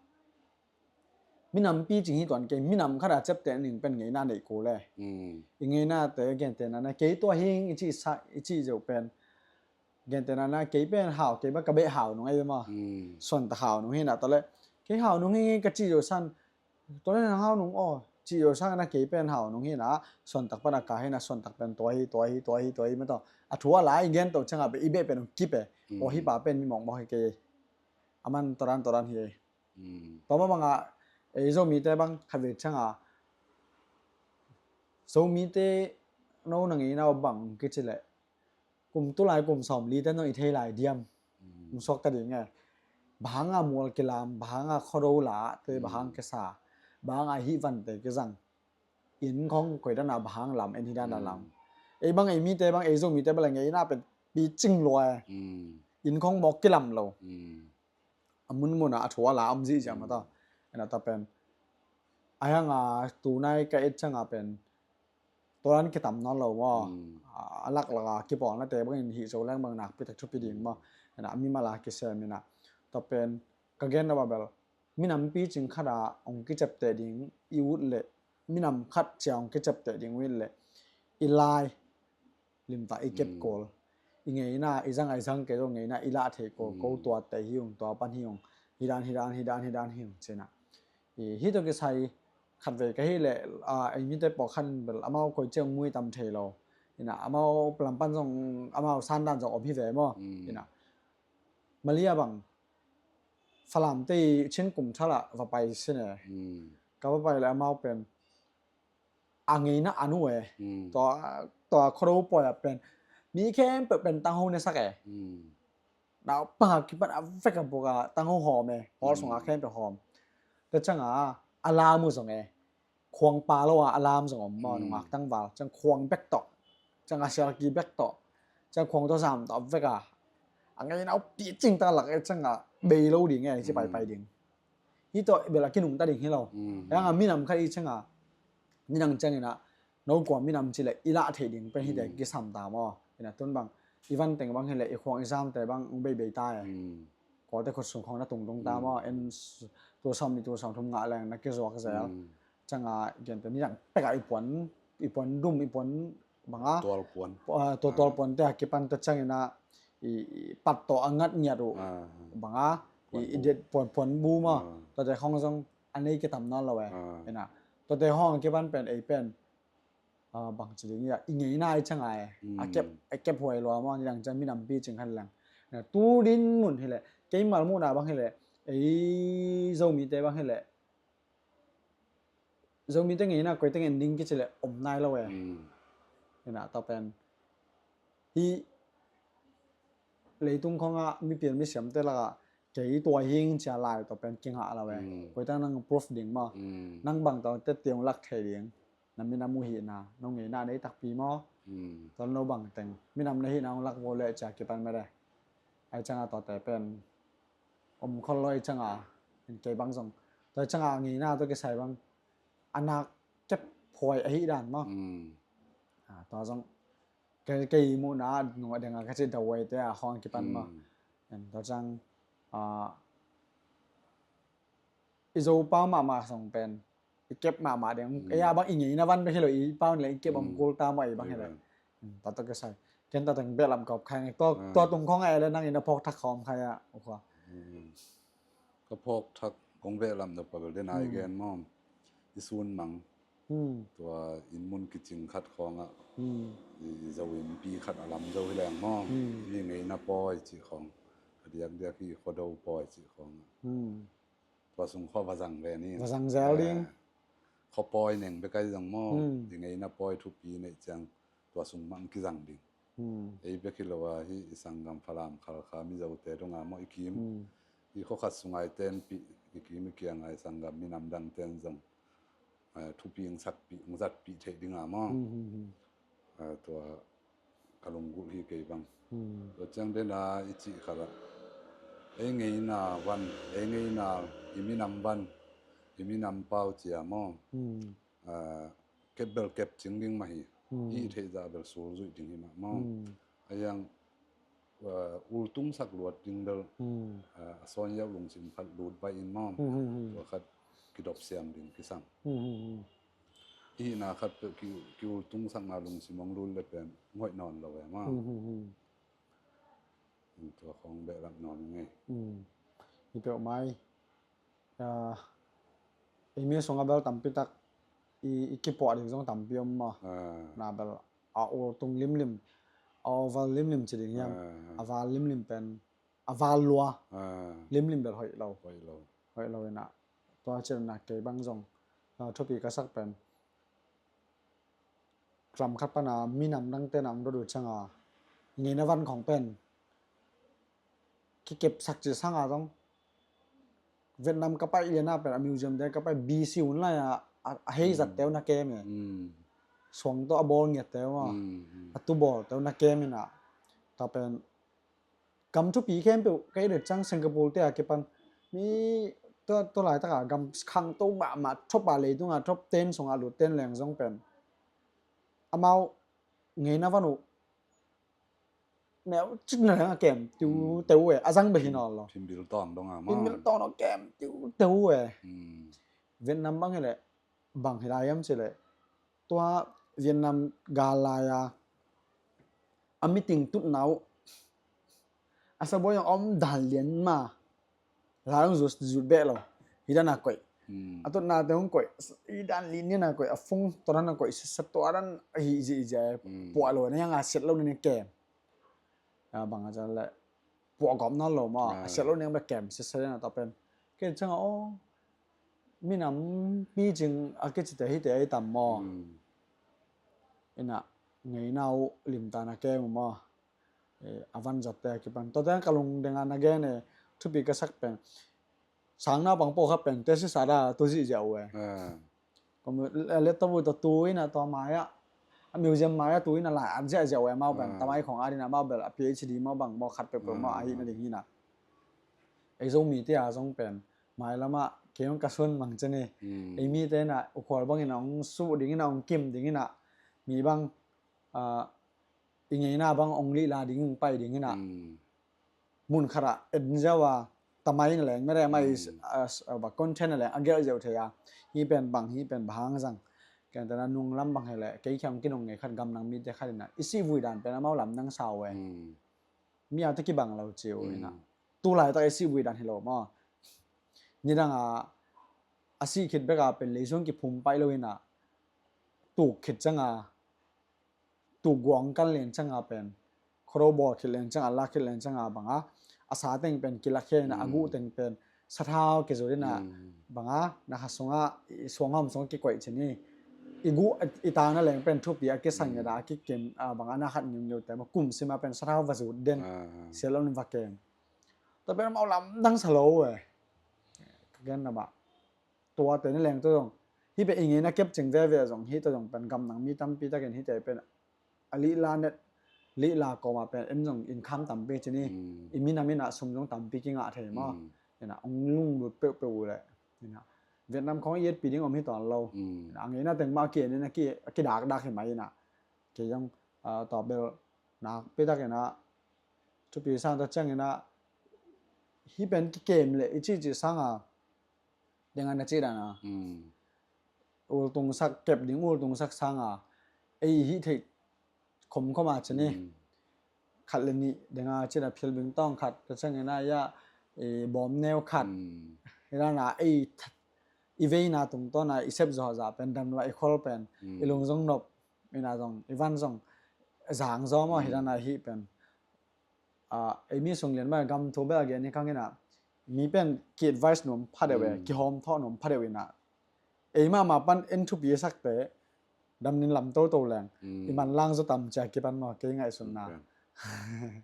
Minam pi ching hi tuan ke, minam khat a ciapteh ning pen ngeina nei ko le. Mm. I ngeina te gen te na, na kei tua hing i ci sa, i ci zo pen. Gentehna na kei pen hau, kei ba ka beh hau nung ei maw. Mm. Suantak hau nung hi na, tawle kei hau nung hi ka cih zo san. Tawle na hau nung aw, cih zo san na kei pen hau nung hi na, suantak pan a ka hi na, suantak pen tua hi, tua hi, tua hi, tua hi, ma tawh. A thu a la i gen to chang a beh, i beh pen nung kip e. Mm. Aw hi pa pen mi mawkmawk hi kei. A man tua dan, tua dan hi. Mm. Tua ma bang a, ei Zomite bang khat vei chang a. Zomite no na ngeina bang kici leh. Kum tulai kum sawmli te nong i thei lai diam. Mm. Kum suak ta ding e. Bang hang a mual kilam, bang hang a khuado la te, bang hang kisa, bang hang a hih vante kizang. Inn khong koi dan a bang hang lam, en hi dan a lam. Mm. Ei bang ei mite bang ei Zomite bang la ngeina pen picing lua e. Mm. Inn khong mawk kilam lo. Mm. A munmun a, a thu a la om zihziah ma ta. Mm. Ena ta pen. A hiang a tunai ka et chang a pen. Tua dan kitam nawn lo maw. Mm. A, a laklak a kipawlnate bangin hih zo leng bang nakpi tak thupi ding maw. Ena a mimal a kisem ina. Tua pen ka gen lo a bel. Minampi cing khat a ong kicepteh ding i ut leh. Minam khat cia ong kicepteh ding ut leh. I lai. Limtak i kep kawl. I ngeina, i zang a i zang kei zong ngeina i lah thei kawl, ko tua te hi ung, tua pan hi ung, hi dan, hi dan, hi dan, hi dan hi ung cina. I, hi tawh kisai khat vei ka hi leh, a, ei mite pawh khan bel amau koi ciang mui tam thei lo. Ina, amau lam pan zong, amau sandan zong om hi ve maw. Ina. Malia bang, Falam te i Chin kum thala va pai sine. Ka va pai leh amau pen, a ngeina a nu e. Tua, tua khuado pawi a pen. Mi khempeuh pen tangho ne sak e. Nau panga kipan a vek a buk a tangho hawm e. Hall sunga khempeuh hawm. Tua cianga a lam uh zong e. Khuang pa lo a a lam zong om maw, nungak tangval. Ciang khuang bek tawh. Ciang a sialki bek tawh. Ciang khuang tawh zam tawh a vek a. A ngeina uh picing ta lak e cianga bei lo ding e, ci paipai ding. Hi tawh bel a kinungta ding hi lo. Hianga minam khat i cianga, nidang ciangina, no kua minam ci leh i lah theih ding pen hite kisam ta maw. Ina tun bang, i van teng bang hileh, i khuang i zamte bang, ong beibei ta e. Kawlte khut sung khawng na tungtung ta maw, en s-, tul sawm nih tul sawm thum ngah leng na kizuak zel. Cianga, gente nidang pekah i puan, i puan dum, i puan banga. Tual puan. Pu-, ah, tua tual puante a kipan tua ciangina, i, i pat tawh a ngat ngiat uh. Banga, i, i det puan, puan bu maw. Tuate khawng zong a nei kitam nawn lo e. Ina, tuate khawng a kipan pen, ei pen. Ah, bang ci ding ia, i ngeina i cianga e. A kep, a kep huai lua maw, nidang ciang minampi cing khan leng. Ina, tu din mun hileh, kei mal muhna bang hileh, ei Zomite bang hileh. Zomite ngeina koite ngen ding kici leh om nai lo e. Ina, tua pen. Hi leitung khonga mipian misiamte laka kei tua hing cia lai tawh pen kingah lo e. Koi tang nang proof ding maw? Nang bang tawh tette hong lak thei ding. Na minam uh hihna, no ngeina nei takpi maw? Tuan lo bang teng minam na hihna hong lak vo le cia kipan mede. Ai canga tawte pen om khol lo ai canga, in kei bang zong tua ai canga ngeina tua kisai bang a nak kep phuai ahi dan maw? Tua zong kei muhna nung a denga ka cih dawai te a khawng kipan maw? Tua cang i Zo pau mahmah song pen i kep mahmah ding. Ei a bang i ngeina van bek hi lo, i pau le i kep om kul ta maw, ei bang hi le. Tua tua kisai ken tua teng behlap kawp khai ngai. Tua tung khawng a ele nang ina phawk thak khawm khai a ukha. Ka phawk thak kong behlap na pabel den ai gen maw? I sun mang tua inn mun kicing khat khawngah i Zo innpi khat a lam Zo hi leng maw? I ngeina pawi cih khawng a diakdiak hi, Khuado pawi cih khawngah. Tua sung khua va zang ve ni. Va zang zel ding. Khua pawi neng bek ai zang maw? I ngeina pawi thupi neih ciang tua sung mang kizang ding. Ei bek hi lo a hi i sanggam Falam Khalkha Mizote donga maw i kim. I khua khat sungai tenpih i kim i kianga i sanggam minam dang ten zong thupi hong satpih, hong zatpih theih dinga maw? Tua ka lunggulh hi kei bang. Tua ciang dena i cih khalah ei ngeina van, ei ngeina, i minam van, i minam pau cia maw? Kep bel kep cing ding mah hi. I theih zah bel sul zuih ding hi mah maw? A yang ultung sak luat ding bel a sawn yauh lungsim khat lut baih in maw? Tua khat kidop siam ding kisam. Hihna khat peuh ki ultung sakna lungsim hong lut le pen ngoih nawn lo e maw? Tua khawng behlap nawn ngei. Hi peuh mai. Ei mi sungah bel tampi tak i kipuah ding zong tampi om maw? Na bel a ultung limlim, a oval limlim ci ding hiam? A val limlim pen a val lua limlim bel hoih lo. Hoih lo. Hoih lo ina tua cilna kei bang zong thupi ka sak pen lam khat pana minam dangte na ang dot uh cianga ngeina van khawng pen kikepsak ci sanga zong Vietnam ka paih liana pen a museum te ka paih B C hun lai a, a hei zat teu na kem e. Suang tawh a bawl ngiat teu a, a tu bawl teu na kem ina. Ta pen gam thupi khempeuh ka i det ciang Singapore te a kipan mi tua, tua laitaka gam khangto mahmah top a leitunga top ten sunga lut ten leng zong pen amau ngeina van uh neu cik na leng a kem tiu teu e, a zang beh hi nawn lo. Phimbil tawng dong a maw? Phimbil tawng dong kem tiu teu e. Vietnam bang hi leh bang hi lai hiam ci leh tua Vietnam gal lai a a meeting tutna uh a sabuai a om dan lian ma lai hong zut, zut beh lo. Hi dan a koih. A tutnate hong koih. Hi dan lian lian a koih. A phung tua dan a koih. Sisa tua dan hi zi zi a puah lo na hiang a siat lo na kem. A bang a cian leh puah gawp nawn lo maw? A siat lo ning bek kem sisa lian a ta pen. Kei ciang a aw minam mi cing a kicite hite a i tam maw? Ina ngeina uh limtan a kem uh maw? A van zatte a kipan tuate ka lungdeng a na gen e. Thupi ka sak pen sang naupang pawh kha pen te sisa da tu zihziah uh e. Laptop uh tawh tu ina tua mai-ah a museum mai-ah tu ina lai at ziahziah uh e. Mau pen tamai khong at ina mau bel a PhD mau bang mau khat peuhpeuh mau ahih nading hina. Ei Zomite a zong pen mailamah kei hong ka sun mang cin hi. Ei mite ina ukhual bang ina hong suh ding ina hong kim ding ina mi bang i ngeina bang hong lihla ding hong pai ding ina mun khatah en ziau a tamai na leng mede mai content na leng a gelh ziau thei a hih pen bang hih pen bang hang zang. Kentena nunglam bang hi leh kei khiang kinung ngei khat gamnang mite khat ina i sih vui dan pen amau lam nang sau e. Mi a te kibang lo ci uh ina tu laitak i sih vui dan hi lo maw? Nidang a a sih khit bek a pen leisung kiphum paih lo ina tuk khit ciang a tuk guang kan len ciang a pen khoro bawl khit len ciang a lak khit len ciang a bang a a sa teng pen kilak khia ina a guh teng pen sathau kizut ina bang a na kha sung a i suang hawm sung a kikoih cin hi. I guh i tang na leng pen thupi a kisang ina da a kikim a bang a na khat ngiungiu te ma kum sim a pen sathau va zut den sial lo in va kem. Tua pen amau lamdang sa lo e. Ka gen na ba. Tua te ni leng tua zong. Hih pen i ngeina kep cing veve zong. Hih tua zong pen gamdang mi tampi takin hih te pen a lihla net, lihla kawmah pen en zong income tampi ci ni. Mm. I minam ina sum zong tampi kingah thei maw. Mm. Ina ong lunglut peuhpeuh uh leh. Ina Vietnam khong i etpi ding om hi tuan lo. Mm. Ina a ngeina teng mah a ki en ina ki, a kidakdak hi mah ina. Kei zong, ah, tua bel nakpi tak ina thupi sang tua ciang ina hih pen kikem leh i cihcih sanga. Deng a na cih dan a. Mm. Ultungsak kep ding ultungsak sanga. Ei hih theih khomkhom a ci ni. Mm. Khat le nih deng a cih dan a philbing tawng khat. Tua ciang ina ya, eh, bawm neu khat. Mm. Ina na ei th-, i veina tungtawn a i sep zawhzah pen dam lua i khol pen. Mm. I lung zong nop. Ina zong, i van zong. Zang zaw maw, mm, hi dan a hih pen. Ah, ei mi sung lian mah gam thu bel a gen hi kang ina. Mi pen ki advice nuam pha deuh e, mm, kihawm thawh nuam pha deuh ina. Ei mahmah pan en thupi a sakte, dam nin lam toto leng. Mm. I manlang zaw tam cia kipan maw, kei ngaihsutna. Okay.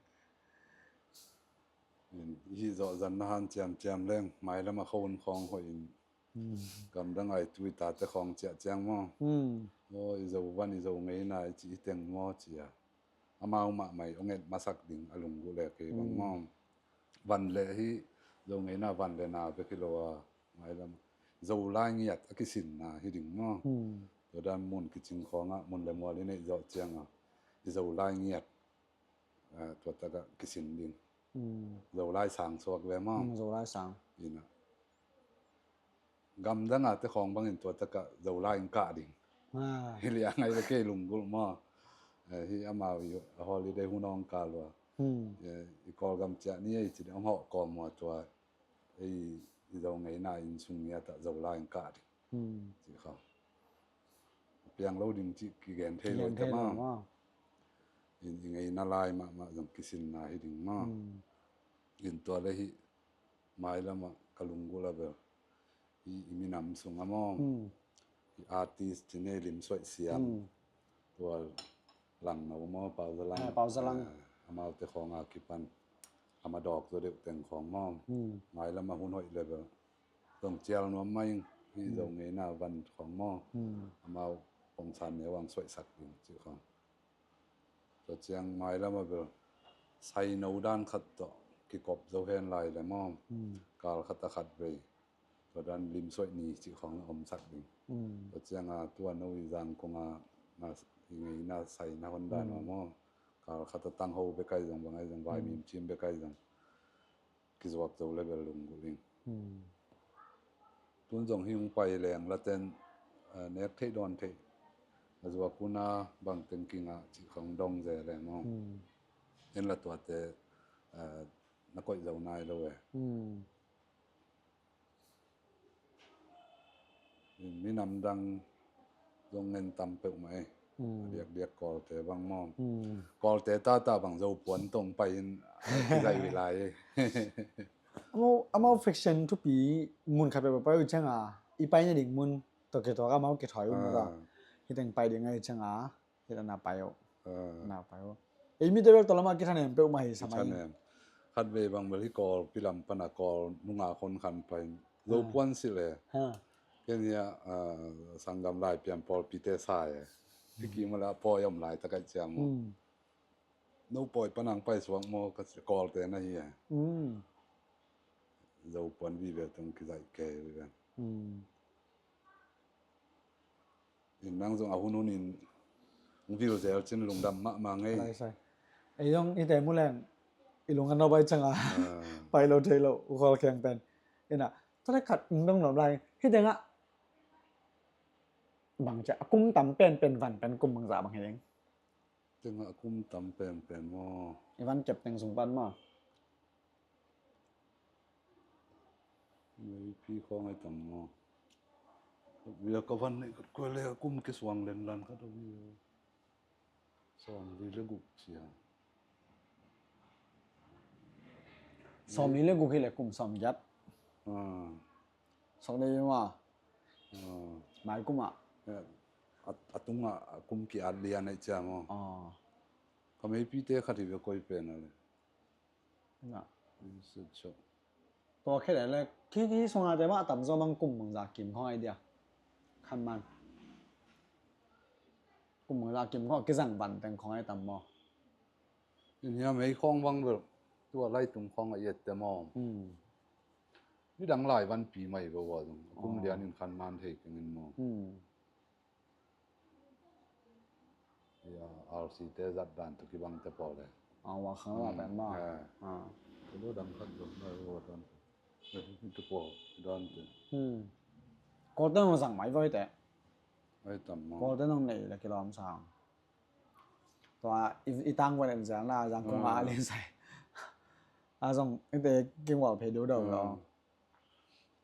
Hih zawh zan na hanciamciam leng, mailam a khawng khawng hoih in. Mm. Gamdang a i tu i tate khawng ciah ciang maw. Mm. Aw, i Zo van, i Zo ngeina, i cih i teng maw cia. Amau mahmah i ong et masak ding a lunggulh le kei bang maw. Mm. Van le hih Zo ngeina van le na bek hi lo a, mailam Zolai ngiat a kisinna hi ding maw. Mm. Tua dan mun kicing khawngah mun le mual i neih zawh ciangah i Zolai ngiat, eh, tua takah kisin ding. Mm. Zolai sang suak ve maw. Mm, Zolai sang. Ina. Gamdang a te khawng bangin tua takah Zolai in kah ding. Ah. Hi liang ai le kei lunggulh maw. Eh, hi amau i holiday hun ong kah lua. Hmm. Eh, i Kawlgam ciah ni ei ci ding ong hawh kawm maw tua. Ei i Zo ngeina inn sung ngiat ah Zolai in kah ding. Hmm. Ci khawng. Piang lo ding ci kigen thei lo. Kigen thei lo maw. In i ngeina lai mahmah zong kisinna hi ding maw. Hmm. In tua le hih mailam ah ka lunggulh a bel. I, i minam sung a maw. Hmm. I artist ci ni Lim Suaih Siam. Hmm. Tua Langno maw, Pau Za Lang. Ah, Pau Za Lang. Ah, amaute khawng a kipan. Ama dawk zaw deuh teng khawng maw. Hmm. Mailam a hun hoih le bel. Zong cial nuam mah ing, hi Zo ngeina van khawng maw. Hmm. Amau pongsan neu ang suaihsak ding ci khawng. Tua ciang mailam a bel saino dan khat tawh kikop zo hen lai le maw. Hmm. Kal khat a khat vei. Tua dan lim suaih ni cih khawng a omsak ding. Hmm. Tua ciang a tua no i zang kong a na i ngeina saina hon dan a maw. Kal khat a tangho bek ai zong bang ai zong vai mim cim bek ai zong. Kizuak zo le bel lunggulh ing. Hmm. Tun zong hi hong pai leng laten, eh, nek theih dawn theih a zuak hun a bang teng kingah cih khong dong ze leng maw. Hmm. En la tuate, eh, na koih zo nai lo e. Hmm. Minam dang zong ngen tam peuhmah e. Hmm. A diakdiak Kawlte bang maw. Hmm. Kawlte tata bang Zopuan tong pai in a kizai uh hi lai e. Amau, amau faction thupi mun khat peuhpeuh pai uh ciang a, i pai nading mun tawh kituak amau kithawi uh maw. Ah. Hiteng pai ding ahi ciang a. Hih dan a pai uh. Ah. Na pai uh. Ei mite bel tua lamah kithanem peuhmah hi sa mai. Kithanem. Khat vei bang bel hi Kawlpi lam pana Kawl nungak hon khan pai. Zopuan silh e. Ha. Ken hia, ah, sanggam lai pian pawlpite sa e. Hih kim a la pawi om lai tak ai ciam maw. Hmm. No pawi panang pai suak maw ka Kawlte na hi e. Hmm. Zopuan vive tong kizaih kei vive. Hmm. In nang zong a hun hun in hong vil zel cin lungdam mahmah ngei. Lai sai. Ei zong hite mu leng i lung a no bai cang a. Ah. Pai lo thei lo u khawl kheng pen. Ina tua le khat ung dong lom lai. Hi tengah bang cia a kum tam pen pen van pen kum bangzah bang hi ding. Tengah a kum tam pen pen maw. I van kep teng sung pan maw. Meipi khawng ai tam maw. Via ka van neih khat kua le a kum kisuang lenlan khat a via. Sawmli le guk cia. Sawmli le guk hi le kum sawmgiat. Ah. Sawmli le maw. Ah. Mai kum ah. Eh, a, a tungah a kum ki-at lian ai cia maw. Ah. Ka meipite khat hi via koi pen a le. Na. Tua khit leh khi, khi sungah te mah a tamzaw bang kum bangzah kim khawng ai dia. Khan man. Kum bangzah kim khawng a kizang van teng khawng ai tam maw? In hiam ei khawng bang bel tua laitung khawng a i et te maw? Hmm. Nidang lai vanpi mai ve ua zong. Kum lian in khan man thei keng in maw? Hmm. Ia, R C te zat dan tu kibang te pawl le. A, wa khang la pen ma. Eh. A. Tu lo dang khat lo, mai wo dan. Eh, tu pawl dan te. Hmm. Kawlte nong zang mai voi te. Ai tam ma. Kawlte nong nei le kilawm sang. Tua i, i tang wan en zang la, zang kong a lin sai. A zong i te king wal phei do do lo.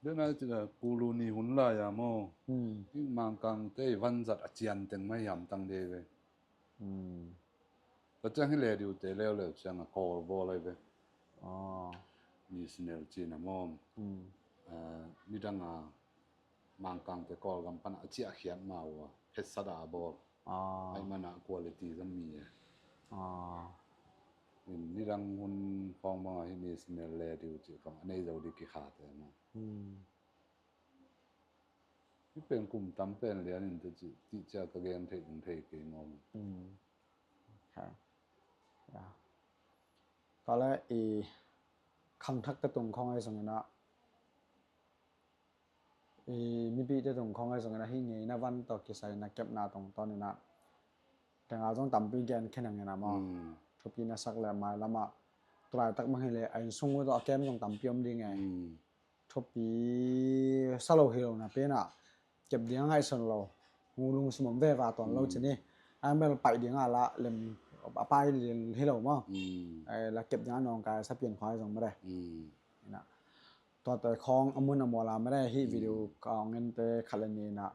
Dena cina kulu ni hun lai a maw. Hmm. I Mangkang te i vanzat a cian teng mai hiam tang de ve. Hmm. Tua ciang hi le diu te leuleu ciang a kawl bawl ai ve. Ah. Ni sinel cina maw. Hmm. Ah, nidang a Mangkang te Kawlgam pan a ciah khiat ma ua phetsat a bawl. Ah. Ai mana quality zong mi e. Ah. In nidang hun khawng bang a hi ni sinel le diu ci khawng a nei zo di kikha te maw. Hmm. Hi pen kum tam pen lian in te ci, ti cia ka gen thei ding thei kei maw. Hmm. Okay. Ya. Tua le i khangthak te tung khawng ai zong ina, i mipite tung khawng ai zong ina, hi ngeina van tawh kisai na kepna tungtawn ina, tenga zong tampi gen khen ang ina maw. Hmm. Thupi na sak le mai lama tulaitak mang hi le a inn sung uh tawh a kem zong tampi om ding e. Hmm. Thupi sa lo hi lo na pen a kep ding a ngaihsun lo. Ngu lungsim om veva tuan lo ci ni. A mel paih ding a la lem a pai lil hi lo maw. Hmm. Ai la kep ding a nawngkai sa pian khuai zong mede. Hmm. Ina. Tuate khawng a mun a mual a mede hi video ka ong en te khat le ni ina.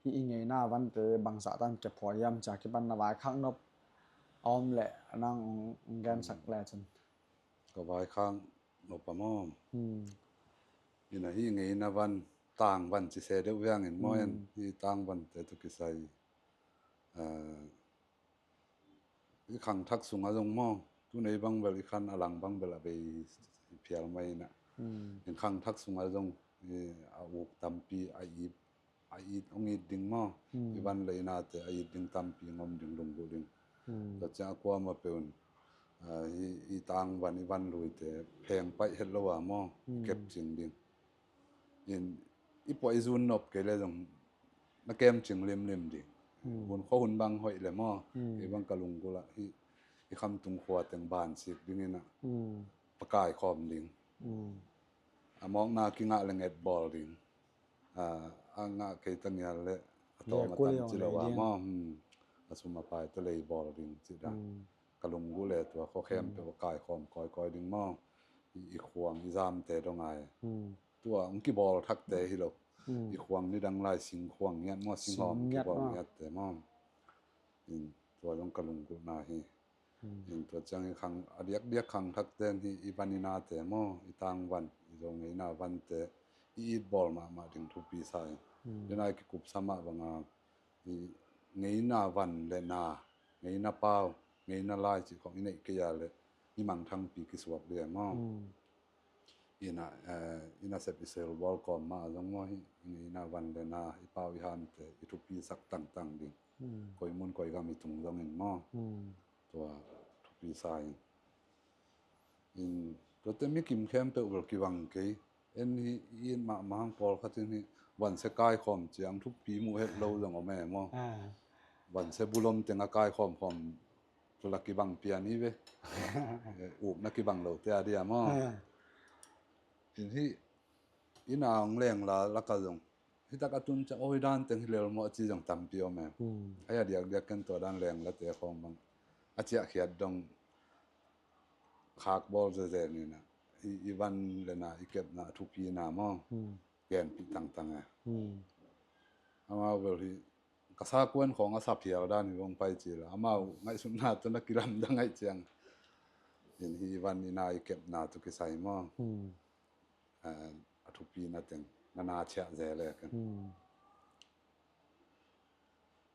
Hi i ngeina vante bangzah tan kep huai hiam cia kipan na vaikhak nop a om le nang ong, ong gensak le cin. Ka vaikhak nop a maw. Hmm. Ina hi ngeina van tang van ci se deuh viangin maw en. Hmm. Hi tang vante tu kisai. Ah, i khangthak sungah zong maw. Tunei bang bel i khan a lang bang bel a bei phial mai ina. Hmm. In khangthak sungah zong i a uk tampi a ip a it, hong it ding maw? Hmm. I van le i nate a it ding tampi ngom ding, lunggulh ding. Hmm. Tua ciang a kuamah peuh in, ah, hi, hi tang van, i van luite pheng paih het lo a maw? Hmm. Kep cing ding. In, i puah i zun nop kei le zong na kem cing limlim ding. Hmm. Hun khua hun bang hoih le maw? Hmm. Kei bang ka lunggulh ah hi, i khamtung khua teng ban sik ding ina. Hmm. Pakai khawm ding. Hmm. A mawkna kingah le nget bawl ding. A, a ngah kei ta ngial le a tawm a tam ci lo a maw. Hmm. A sum a pai ta lei bawl ding ci dan. Hmm. Ka lunggulh le tua khua khempeuh a kaikhawm kawikawi ding maw. I, i khuang i zamte dong ai. Hmm. Tua hong kibawl thakte hi lo. Hmm. I khuang nidang lai sing khuang ngiat maw, sing hawm kibawl ngiatte maw. In tua zong ka lunggulhna hi. Hmm. In tua ciang i khang, a diakdiak khangthak ten hi i van i nate maw, i tang van, i Zo ngeina vante i it bawl mahmah ding thupi sa in. Hmm. Dena i kikupsa mah banga i ngeina van le na, ngeina pau, ngeina lai cih khawng i neih kei a le i mangthangpi kisuak ding maw. Hmm. Ina, eh, ina sep i sel bawl kawm mah a zong maw hi, i ngeina van le na, i pau i hamte i thupi sak tangtang ding. Hmm. Koi mun koi gam i tung zongin maw. Hmm. Tua thupi sa in. In, tuate mi kim khempeuh bel kibang kei. En hi, i it mahmah hang pawlkhat in hi, vansia kaikhawm ciang thupi muh het lo zong om e maw. Ah. Vansia bulom teng a kaikhawmkhawm tua la kibang pian hi ve. Eh, ukna kibang lote a dia maw. Ah. In hi, ina hong lengla laka zong. Hi tak a tun ciang, oi dan teng hi lel maw a ci zong tampi om e. Hmm. Ai a diakdiak ken tua dan lenglate khawng bang. A ciahkhiat dong khak bawl zezen ina. I, i van le na, i kepna, a thupina maw. Hmm. Genpih tangtang e. Hmm. Amau bel hi, ka sa kuan khawng a sa phial dan hi vong pai ci la. Amau ngaihsutna tawh na kilamdang ngaih ciang. In hi van i na i kepna tawh kisai maw. Hmm. A, a thupina teng, na na ciah ze le kan. Hmm.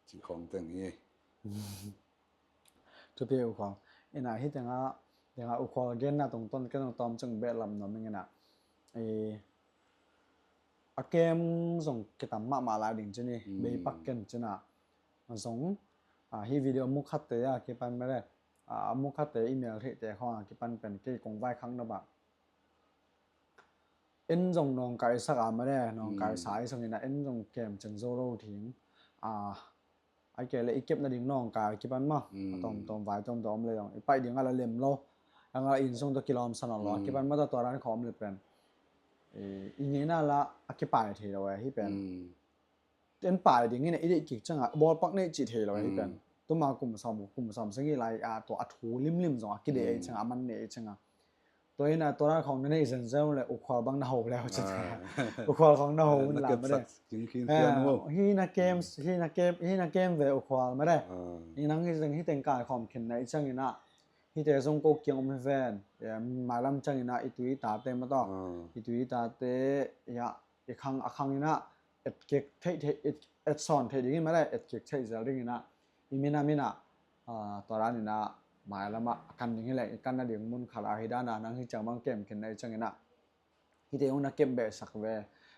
Ci khawng teng hi. Thupi uh khawng. Ina hi tenga, Dingah U Khual genna tungtawn ken zong tawm cing behlap nuam ing inah, a kem zong kitam mahmah lai ding ci ni. Beipak ken cinah zong, hih video mukhatte a kipan mede, a mukhatte email theihte khawng a kipan pen kei kong vaikhak nop ah, en zong nawngkaisak a mede, nawngkaisa i zong inah en zong kem cing zo lo ding. A, a kei le i kep nading nawngkai a kipan mah a tawmtawm vai tawmtawm om le zong i paih ding a la lem lo, a nga inn sung tawh kilawmsa nawn lo a kipan mah tawh tua dan khawm le pen i ngeina la a kipai thei lo e hih pen. En pai ding inah i deih kik ciangah bawlpak nei cih thei lo e hih pen. Tuma kum sawm, kum sawm sing i lai a tua a thu limlim zong a kideih ei ciangah a man nei ei ciangah. Tua inah tua dan khawng na neih zenzen le U Khual bang na ho leu cin. U Khual khawng na ho un la mede. Hi na kem, hi na kem, hi na kem ve U Khual mede. I nang hi zeng hi teng kai khawm khin na i ciang inah hihte zong ko kiang om hi ven. Mailam ciang inah i tui i tate mah tawh, i tui i tate, ya, i khang a khang inah etkik theih theih, etsawn theih dingin mah le etkik theih zel ding inah i minam inah tua dan inah mailamah a kan ding hi leh i kan nading mun khat a hi dan a nang hi ciang bang kem khin na i ciang inah hihte hong na kem behsak ve.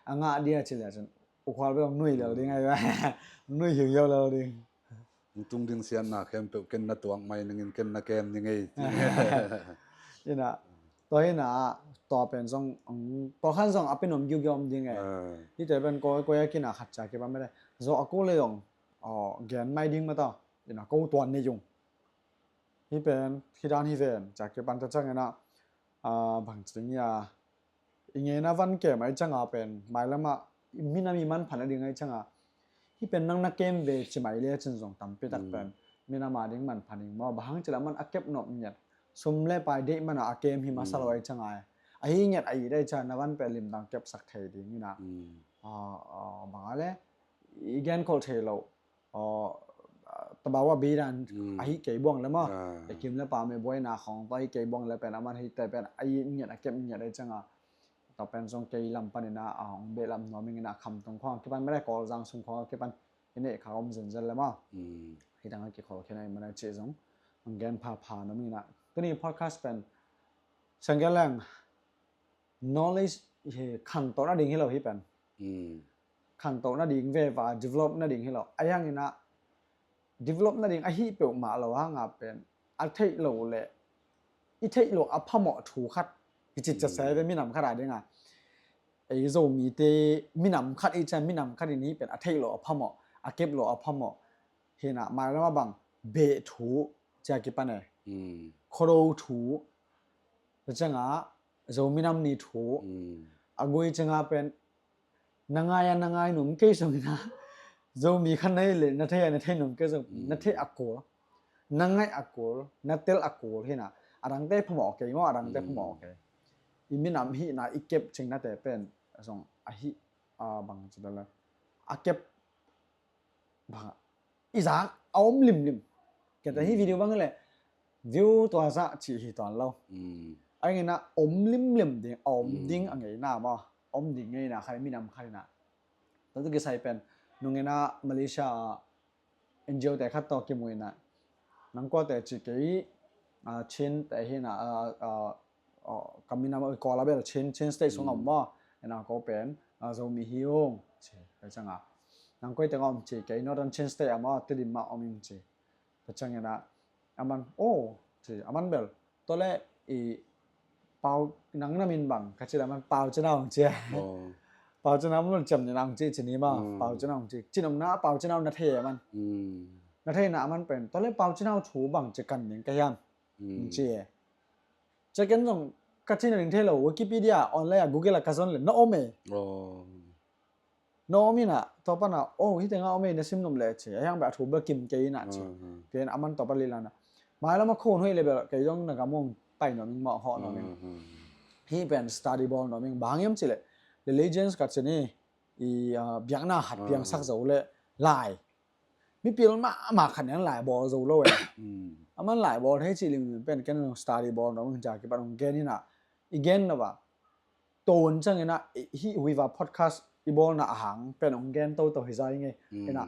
A ngah dia ci le cin U Khual bel hong nui lel ding ai ve. Hong nui hiuhiau lel ding. Hong tung ding siatna khempeuh ken na tuak mai ningin ken na kem ning ei. Inah tua inah tua pen zong pawlkhan zong a pen om giugiau om ding e. Hihte pen koi koi a kinah khat cia kipan mede. Zo a ko le zong gen mai ding mah tawh inah ko tuan nei zong. Hih pen hih dan hi ven cia kipan ta ciang inah bang ci ding ia i ngeina van kem a i cianga pen mailamah minam i manpha nading a i cianga hih pen nang na kem ve ci mai le cin zong tampi tak pen minam a ding manpha ding maw, bang hang ci leh a man a kep nop ngiat, sum le pai deih mana a kem hi masa lo a i cianga ahi ngiat a i dei ciang na van pen limdang kepsak thei ding inah bang a le i genkhol thei lo tabawa bidan ahi kei buang le maw, e kim le pa me buaina khawng tawh ahi kei buang le pen a man hite pen a i ngiat a kep ngiat a i cianga tua pen zong kei lam panin a hong behlap nuam ing inah Khamtung khawng a kipan mede Kawlzang sung khawng a kipan i neih kha om zenzen le maw. Hih dang a kikhol khin a i mana cih zong hong gen phapha nuam ing inah tuni podcast pen siangkel leng knowledge hi khantoh nading hi lo hih pen. Khantoh nading veva develop nading hi lo a i hang inah develop nading ahi peuhmah lo hanga pen a theih lo le i theih lo a phamawh thu khat hi citciat se ve minam khat a dinga. Ei Zomite minam khat i ciang minam khat in hih pen a theih lo a phamawh, a kep lo a phamawh hinah mailam a bang beh thu cia kipan e. Khuado thu, tua cianga Zo minam ni thu a gui cianga pen na ngai a na ngai num kei sungina Zomi khan na hi le na thei a na thei num kei sung na thei a kul, na ngaih a kul, na tel a kul hina a dangte phamawh kei maw, a dangte phamawh kei. I minam hihna i kep cingnate pen zong a hih a bang ci dala a kep bang i zak a om limlim. Kete hih video bang le view tua zah cih hi tuan lo. A ingina om limlim ding a om ding a ngeina maw, om ding ngeina khai minam khaina. Tatu kisai pen nungina Malaysia a N G O te khat tawh kimuina nang kuate ci kei Chin te hina ka minam a Kawl a bel Chin, Chin State sung a om maw. Ena ko pen Zomi hi ung ci kai canga nang koi teng a om ci kei Northern Chin State a maw Tedim mah om ing ci. Ka ciangina aman o ci aman bel tole i pau nang na min bang ka ci la man pau ci na ung ci. Pau ci na mun ciam ni nang ci ci ni ma pau ci na ung ci ci nong na pau ci na na thei man. Na thei na man pen tole pau ci na thu bang ci kan ning ka hiam ci. Ci ken zong ka ci na ning thei lo Wikipedia online a Google a ka zon le na om e. Na om ina tawpana o hite nga om e na sim nom le ci a hiang beh a thu bel kim kei ina ci. Ken aman tawpa lilana mailama khon hoi le bel kei zong na gamong pai nom ing mawh hawh nom ing. Hi pen study bawl nom ing bang hiam ci le religions ka ci ni i biakna khat piangsak zo le lai mipil mahmah khat niang lai bawl zo lo e. Aman lai bawl thei ci limlim pen ken zong study bawl nom ing ci a kipat ong gen ina i gen na ba ton ciangina hih Huiva podcast i bawlna a hang pen hong gen toto hi zai ngei. Ina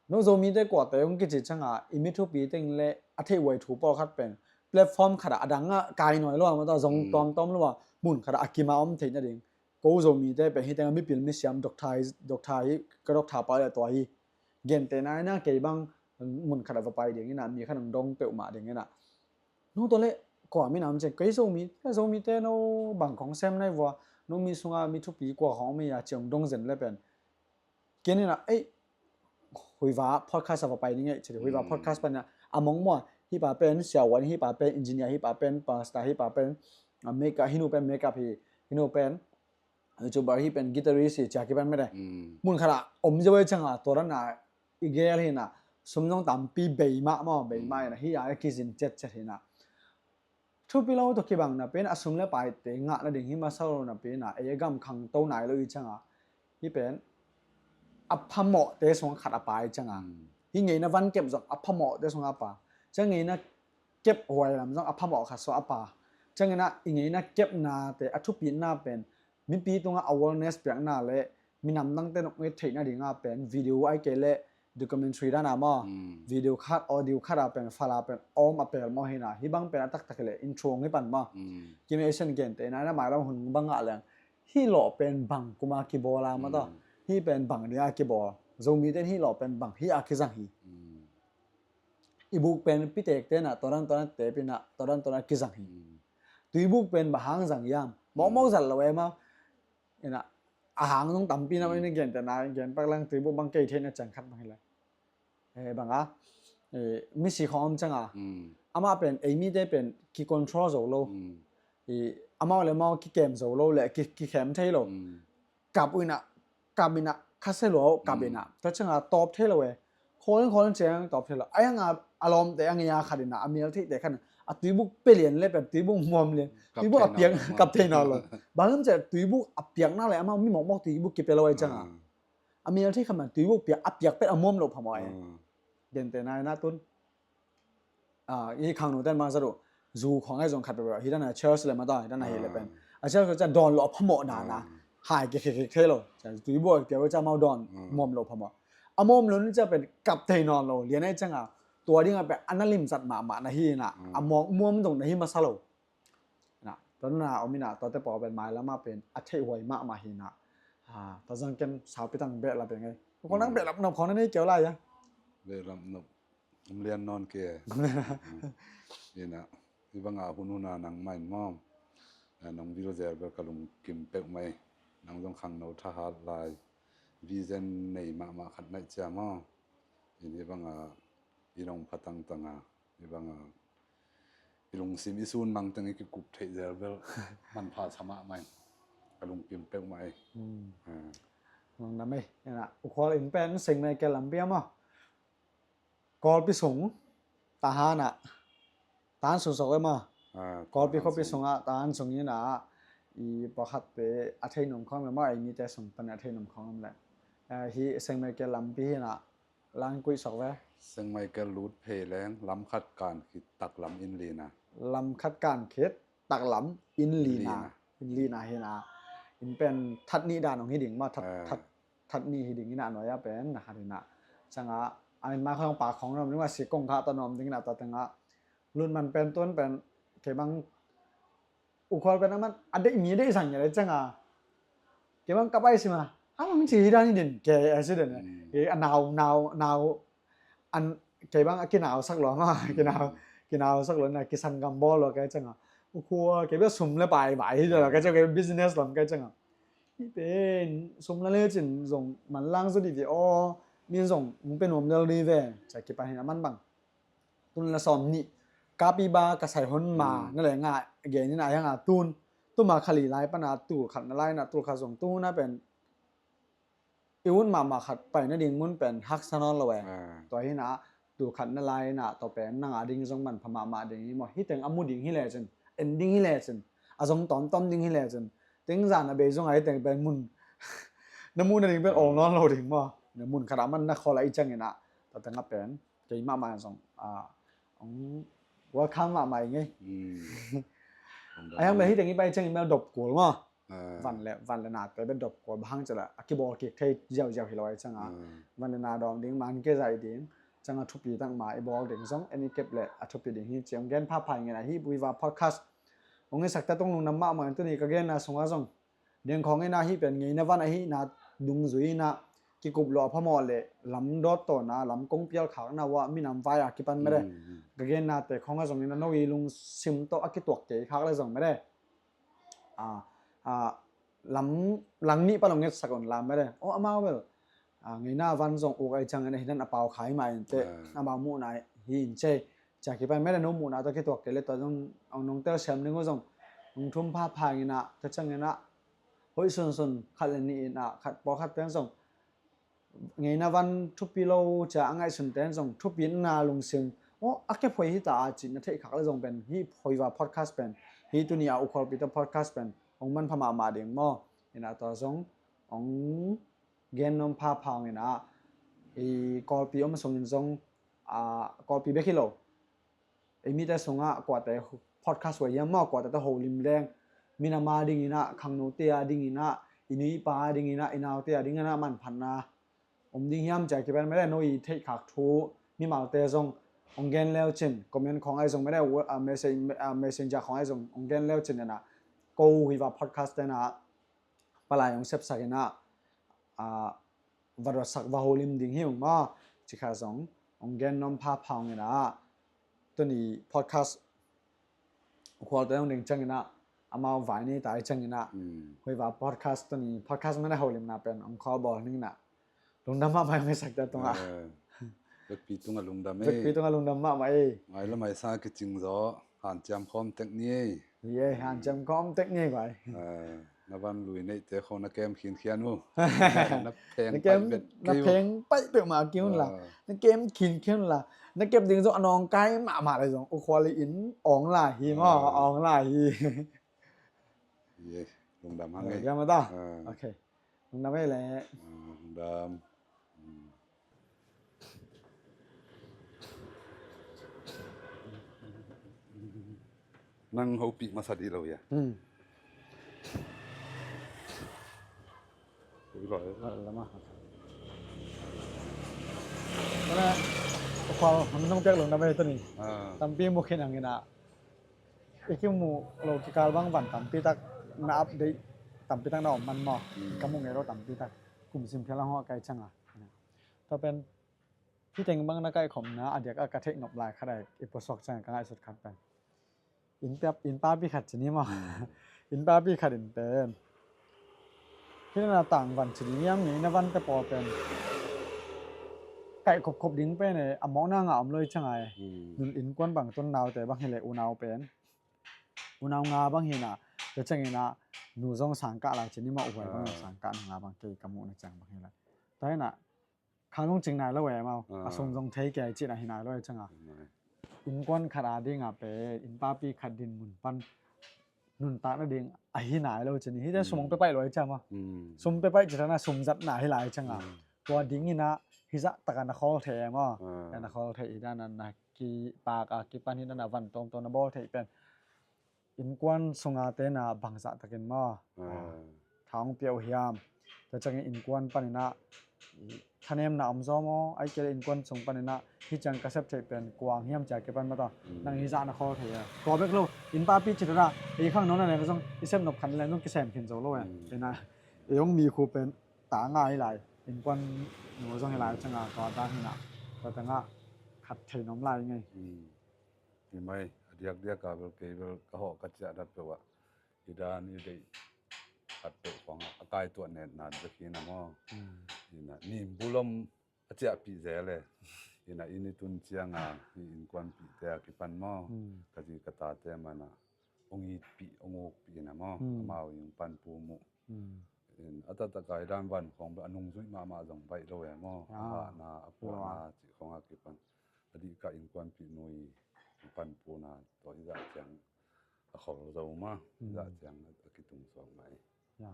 no Zomite kuate hong kici cianga i mithupi teng le a theihhuai thu pawlkhat pen platform khat ah a dang ah kai nawn lo a, mah tawh zong tuamtuam lo a, mun khat ah a kim a om theih nading. Ko Zomite pen hi teng ah mipil misiam, doctor hi, doctor hi, ka doctor pa le tua hi. Gentehna in ah kei bang mun khat ah va pai ding in ah, mi khat hong dong peuhmah ding in ah. No tua leh kua minam ciang, kei Zomi, Zomite no bang kong sem nai vua, no mi sungah mi thupi kua khong mi a ciang dong zen le pen. Ken in ah, ei, Huiva podcast a va pai ning ei, ci Huiva podcast pan in ah, a mong mua, hi pa pen siavuan, hi pa pen engineer, hi pa pen pastor, hi pa pen, ah, makeup, hi nu pen makeup hi, hi nu pen YouTuber, hi pen guitarist hi, cia kipan mede. Mun khat ah om zo ei ciang a, tua dan a i gel hi in ah, sum zong tampi bei mah maw, bei mah in ah, hi a kizin ciatciat hi in ah. Thupi lo tawh kibang napi in a sum le paite ngah nading hi masa lo napi in a, ei a gam khangto nai lo i ciang a, hi pen a phamawhte sungah khat a pa i ciang a, hi ngeina van kep zong a phamawhte sungah a pa. Ciang ngeina kep huai lam zong a phamawh khat sungah a pa. Ciang ngeina i ngeina kepnate a thupina pen mipi tungah awareness piakna le minam dangte nong et theih nadingah pen video ai kei leh documentary dan a maw, video khat, audio khat a pen fala pen om a pel maw hi in ah, hi bang pen a taktak hi leh intro ngi pan maw. Kim Asian gente na na mai lam hun bang ngah leng hi lawh pen bang kuma kibawl a mah tawh, hi pen bang dinga kibawl, Zomite hi lawh pen bang hi a kizang hi. I buk pen pitekte na tua dan tua dan tep in ah tua dan tua dan kizang hi. Tuibuk pen bang hang zang hiam, mawkmawk zat lo em a. In ah, a hang zong tampi na, in ah, gente na, gen pak lang tuibuk bang kei theihna ciang khat bang hi le. Eh, bang a, eh, misi khong om ciang a. Amah pen, ei mite pen ki control zo lo. Eh, amau le amau kikem zo lo le, ki, kikhem thei lo. Kap uh in ah, kap in ah, kha se lua uh, kap in ah. Tua ciang a tawp thei lo e. Khawl in khawl in ciang tawp thei lo. A yang a, a lawmte a ngia khat in ah, a mel theihte khat in ah, a tuibuk pia lian le pen, tuibuk muam lian. Tuibuk a piak, kap thei nawn lo. Bang hiam cih leh tuibuk a piakna le amau mi mawkmawk tuibuk kipia lo ai ciang a. A mel thei khat man tuibuk piak, a piak pet a muam lo phamawh ai. Gentehna in ah tun. Ah, i khangno ten bang zat uh. Zu khong ai zong khat peuhpeuh. Hi dan a church le mah tawh, hi dan a hi le pen. A church ciang dawn lo a phamawh dan a. Hai kik kik kik thei lo. Ciang tuibuk a piak uh ciang amau dawn muam lo phamawh. A muam lo ni ciang pen kap thei nawn lo. Lian ai ciang a. Tua ding a pen a na limzat mahmah na hi in ah. A mawk muam dong na hi masa lo. Na, tua na om in ah, tuate pawl pen mailam ah pen a theih huai mahmah hi in ah. Ah, tua zang ken saupi tang behlap ing ei. Ko nang behlap nop khong na nei kei lai a. Behlap nop om lian nawn kei. In ah, hi bang a hun hun a nangmah in maw, ah, nong vil zel bel ka lungkim peuhmah hi. Nang zong khangno thahat lai, vision nei mahmah khat na hih ciang maw. In hi bang a, i nong pha tangtang a, hi bang a, i lungsim i sun mang teng i kikup theih zel bel manpha sa mahmah in. Ka lungkim peuhmah hi. Nang nam ei, in ah, U Khual in pen Saint Michael lampi ah maw, Kawlpi sung, Tahan ah, Tahan sung sok em a. Kawlpi khuapi sungah Tahan sung in ah, i pakhatte a thei nuam khong leh maw, ei mite sung pan a thei nuam khong leh. Hi Saint Michael lampi hi in ah, lang kuih sok ve. Saint Michael lut phei leng lam khat kan khit taklam inn lina. Lam khat kan khit taklam inn lina. Inn lina hi in ah. Inn pen that nih dan hong hi ding maw, that, that, that nih hi ding in ah, nuai ah pen na khat hi in ah. Ciang a, a min mai khong pa khong nuam ding a, si kong kha ta nuam ding in ah, tua teng ah. Lut man pen tuan pen, kei bang U Khual pen a man a deih mi a deih zang ngiat ciang a. Kei bang ka pai sim a, a bang ci hi dan hi den, kei a si den. Kei a nau, nau, nau, an, kei bang a kinau sak lua ma, kinau, kinau sak lua na, kisan gam bawl lua kei ciang a. U Khual, kei bang sum le pai pai hi lua kei ciang, kei business lam kei ciang a. Hi pen, sum la le cin zong man lang zaw di ve aw, min zong, min pen nuam lel di ve, cia kipan hi na man bang. Tun la sawm nih, kapi ba ka sai hon ma, na le nga, gen in a hiang a tun, tuma kha li lai pan a tul khat na lai na, tul khat zong tu na pen, i ut mahmah khat pai nading mun pen haksa nawn lo e. Tua hi na, tul khat na lai na, tua pen nang a ding zong manpha mahmah ding hi maw, hi teng a mu ding hi le cin, en ding hi le cin, a zong tawmtawm ding hi le cin, teng zan a bei zong a hi teng pen mun, na mu nading pen ol nawn lo ding maw, na mun khat a man na khawl a i ciang in a, tua teng a pen. Kei mahmah zong, ah, hong welcome mahmah ing ei. A hiang bel hi teng i pai ciang i mel dop kul maw. Van le, van le nate bel dop kul, bang hang ci leh a kibawl kik thei ziauziau hi lo a i ciang a. Van le na dawm ding, man kei zai ding. ciang a thupi tak mah i bawl ding zong en i kep leh a thupi ding hi ci hong gen phapha ing in ah, hih Huiva podcast hong ngetsak ta tung lungdam mahmah in, tuni ka genna sungah zong ding khawng in ah hih pen ngeina van ahihna dungzui in ah kikup lua phamawh leh lam dawt tawhna, lam kong pial khakna uh ah minam vai a kipan mede. Mm, mm. Ka gennate khawngah zong in ah no i lungsim tawh a kituak kei khak leh zong mede. A, a, lam, lang nih pan hong ngetsak un lam mede. Aw, amau bel, a, ngeina van zong uk ahih ciangin ah hih dan a pau khai mah in teh, ah, amau muhna hi in cei. Ci a kipan mede, no muhna tawh kituak kei leh tua zong hong nong telsiam ding uh zong hong thum phapha ing in ah, tua ciangin ah hoih sunsun khat leh nih in ah, khat pawlkhat pen zong ngeina van thupi lo ci a a ngaihsun ten zong thupi na lungsim, aw, a kep hoih hi ta a ci na theih khak leh zong pen hih Huiva podcast pen, hih tuni a U Khualpi tawh podcast pen hong manpha mahmah ding maw. In ah tua zong hong gen nuam phapha ing in ah, i Kawlpi om sungin zong, a, Kawlpi bek hi lo, i mite sungah kuate podcast uh hiam maw, kuate tawh holim leng, minam a ding in ah, khangnote a ding in ah, i nu i pa a ding in ah, i naute a ding in ah manphatna om ding hiam ci a kipan mede, no i theih khak thu mimalte zong hong gen le uh cin, comment khawng ahi zong mede, a, message, a, messenger khawng ahi zong hong gen le uh cin in ah, ko Huiva podcast te in ah palai hong sepsak in ah, a, va dotsak, va holim ding hi ung maw, ci kha zong hong gen nuam phapha ing in ah, tuni podcast U Khualte hong ding ciangin ah, amau vai nei ta ahih ciangin ah, mm, Huiva podcast, tuni podcast mede holimna pen hong call bawl ning in ah, lungdam mahmah hong ngetsak ta tungah. Eh, vekpi tungah lungdam ei. Vekpi tungah lungdam mahmah ei. Ngai lam ai sa kicing zaw, hanciam khawm tek ni ei. Hi ei, hanciam khawm tek ni ei guai. Eh, na van lui neihte khawng na kem khinkhian uh. Na pheng, na kem paih bet, na kei uh, pheng paih peuhmah kei un la. Ah. Na kem khinkhian un la. Na kep ding zong a nawngkai mahmah leh zong U Khual i inn awng lai hi maw, ah, awng lai hi. Hi ei, lungdam hang ei. Lungdam ta. Ah. Ok. Lungdam ei leh. Ah, lungdam. Hmm. Nang hopih masa dih lo hia? Hmm. Hopih lo hia? Lama. Mana, khual, nang piak lungdam ei tuni. Ah. Tampi mu khin hang in ah. I kimu lo kikal bang van tampi tak na update, tampi tak na om man maw. Hmm. Ka mu ngei lo tampi tak. Kum sim phial a hong a kai ciang a. Tua pen, hih teng bang na kaihkhopna, a diak a ka theih nop lai khat a, i pusuak ciang ka ngaihsut khat pen. Inn pa, inn papi khat ci ni maw. Hmm. Inn papi khat in pen. Hih na tangvan ci ding hiam, ngeina vante pawl pen. Kaihkhop khop ding pen e, a mawkna ngah om lo hi ciang a e. Hmm. Nun innkuan bang tun naute bang hi leh unau pen. Unau nga bang hi na, tua ciangin ah, nu zong sangkah lai ci ni maw, uhuai bang zong sangkah, nu nga bang kei ka muhna ciang bang hi lai. Tua hi na, khang zong cing nai lo e maw, a sum zong thei kei cihna hi nai lo e ciang a. Innkuan khat a ding a pen, inn papi khat dinmun pan nuntakna ding a hi nai lo ci ni. Hih te sum hong pia paih lo e ciang maw. Sum pia paih ci thana sum zatna hi lai ciang a. Tua ding in ah, hih zah tak a na khawl thei e maw. Na khawl thei hi dan a na kipak a kipan hi dan a van tawmtawm na bawl theih pen. Innkuan sunga te na bangzah takin maw. Tha hong pia uh hiam. Tua ciangin innkuan panin ah thanemna om zaw maw. Ahih kei leh innkuan sung panin ah hih ciang ka sep theih pen kuang hiam ci a kipan maw tua. Nang hih zah na khawl thei a. Tua bek lo. Inn papi ci thana. Ei khangno na leng zong. I sep nop khat na leng zong kisem khin zo lo e. Ei na. Ei hong mi khu pen. Ta ngai lai. Innkuan nu zong hi lai ciang a. Tua dan hi na. Tua teng ah. Khat thei nuam lai ngei. Hi mai, a diakdiak a bel kei bel ka hawh ka ciah dat peuh ah, i dan i deih khat peuh khawng ah, a kaituah netna bek hi na maw. Hi na, nim bulom a ciahpih zel e. Hi na, inn i tun ciang a, i innkuanpihte a kipan maw. Ka zi ka tate man ah, hong itpih, hong ukpih hi na maw. Amau i hong panpum uh. In, a taktak a i dan van khawng bel a nungzuih mahmah zong baih lo e maw. A hahna, a puahna cih khawng a kipan. A dih ka innkuanpih nu i panpuna tawh hih zah ciang a khol zo mah, hih zah ciang a kitung suak mah hi. Ya.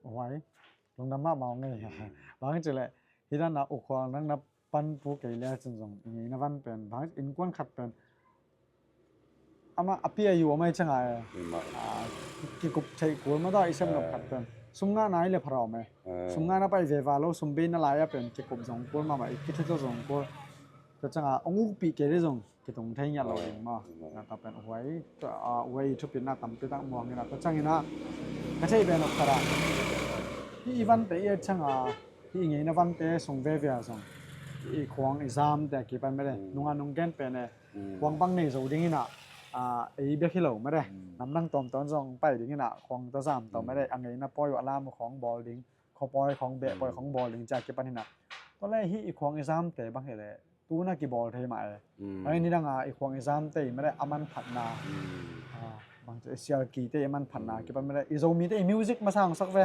Huai, lungdam mahmah ngei. Bang ci leh, hih dan a ukhual nang na panpu kei le cin zong, i ngeina van pen, bang innkuan khat pen, amah a pi a yu a mai ciang a e. Kikup theih kul mah ta i sem nop khat pen. Sum ngahna hi le pharau mah e. Sum ngahna pai veva lo, sum beina lai a pen kikup zong kul mahmah, i kithuto zong kul. Tua ciangah hong ukpih kei dih zong kitung thei ngiat lo ding maw. Aw. Na tua pen huai, tua, ah, huai i thupitna tampi tak muang inah tua cianginah ka theih pen awk khatah hih i vante i et ciangah hih i ngeina vante sung veve ah zong hih i khuang i zamte a kipan mede nunga nung gen pen e khuang bang nei zo dinginah, ah, ei bek hi lo mede namdang tawmtawn zong pai dinginah khuang tua zam tawh mede a ngeina pawi uh a lam uh khawng bawl ding, khuapawi khawng behpawi khawng bawl ding cia kipan hinah. Tua le hih i khuang i zamte bang hileh tuna kibawl thei mah e. Ai nidanga i khuang i zamte i mede a manphatna, ah, bang cia i sialkite i manphatna kipan mede i Zomite i music masa hong sak ve.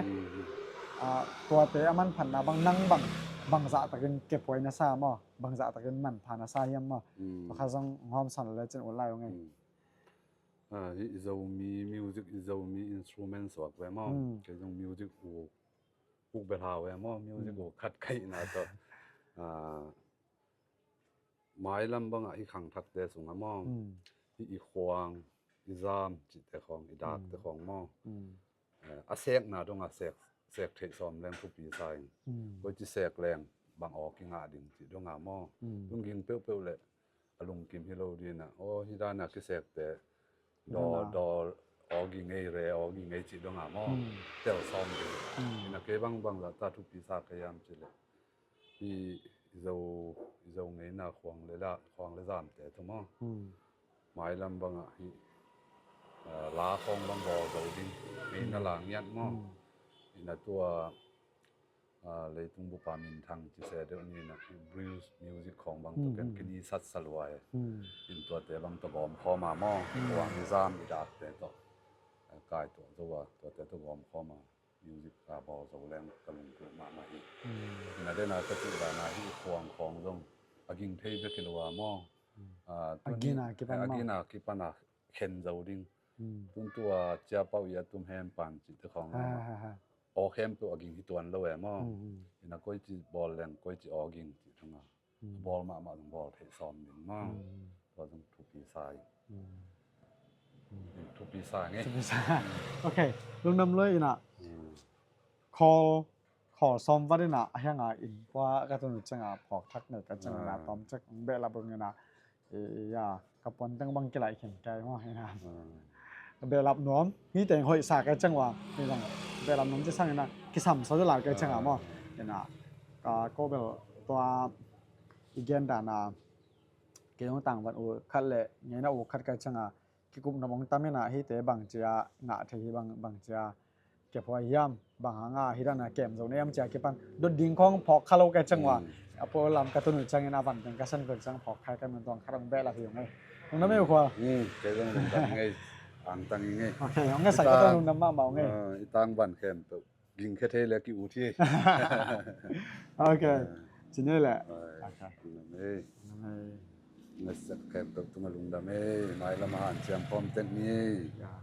Ah, tuate a manphatna bang nang bang bangzahtakin kephuai na sa maw, bangzahtakin manpha na sa hiam maw? Pakhat zong hawmsan le cin ut lai ung ei. Ah, hih i Zomi music, i Zomi instrument suak ve maw? Kei zong music u uk bel hau e maw, music u khat kaihna tawh. Ah, mailam bangah hih khangthakte sungah maw, hih i khuang i zam cihte khawng i dakte khawng maw, eh, a sekna dongah sek, sek theih sawm leng thupi sa in. Koici sek leng bang aw kingah ding cih dongah maw, tun ging peuhpeuh le a lungkim hi lo dinah, aw, hih dana kisekte dawl, dawl awgi ngei, re awgi ngei cih dongah maw, tel sawm ding. Ina kei bangbang zahta thupi sa ka hiam cileh hih i Zo, i Zo ngeina khuang le la, khuang le zamte tawh maw, mailam bangah hih, ah, la khawng bang bawl zo ding ngeina la ngiat maw. Ina tua ah, leitung bupa minthang ci se deuh ni na, blues music khawng bang tawh ken kini satsa lua e. In tuate bang tawh gawm khawma maw, khuang i zam i dakte tawh, ah, kai tuah zo a, tuate tawh gawm khawma music a bawl zo leng ka lungtup mahmah hi. Ina dena ka cih dana hih khuang khawng zong a ging thei bek hi lo a maw. Ah, a gina kipan a khen zo ding. Tun tua ciapau i a tum hem pan cihte khawng a maw. Aw khempeuh a ging hi tuan lo e maw. Ina koici bawl leng koici aw ging cih thunga bawl mahmah zong bawl theih sawm ding maw. Tua zong thupi sa i, thupi sa ngei. Thupi sa. Ok. Lungdam lua ina. Khawl, khawl sawm vat ina a hianga inn pua ka tun uh cianga phawk thak nei ka cianga na tawm cek behlap ung ina. Ya, ka puan teng bang kilai khin kai maw ina. Ka behlap nuam hi teng hoih sa kai ciang ua ina. Behlap nuam ci sang ina kisam sa lai kai cianga maw ina. Ka ko bel tua i gen dana kei hong tangvan uh khat le ngeina uh khat kai cianga kikup nuam hong tam ina hihte bang cia ngah thei hi bang, bang cia kephuai hiam, bang hanga hi dana kem zo na hiam cia kipan dot ding khawng phawk kha lo kai ciang ua. A pualam ka tun uh ciangin a van teng ka san kul ciang phawk khai ka min tuang khat hong behlap hi ung ei. Hong na mei uh khual. Kei zong lungdam ngei. Angtang i ngei. Ok, hong ngai sai ka tun lungdam mahmah ung ei. I tang van khempeuh gingkhia thei le ki ut hi. Ok. Ci ni le. Ai, ok. Lungdam ei. Ai. Ngasak khempeuh tungah lungdam ei. Mailam a hanciam khawm tek ni ei. Ya.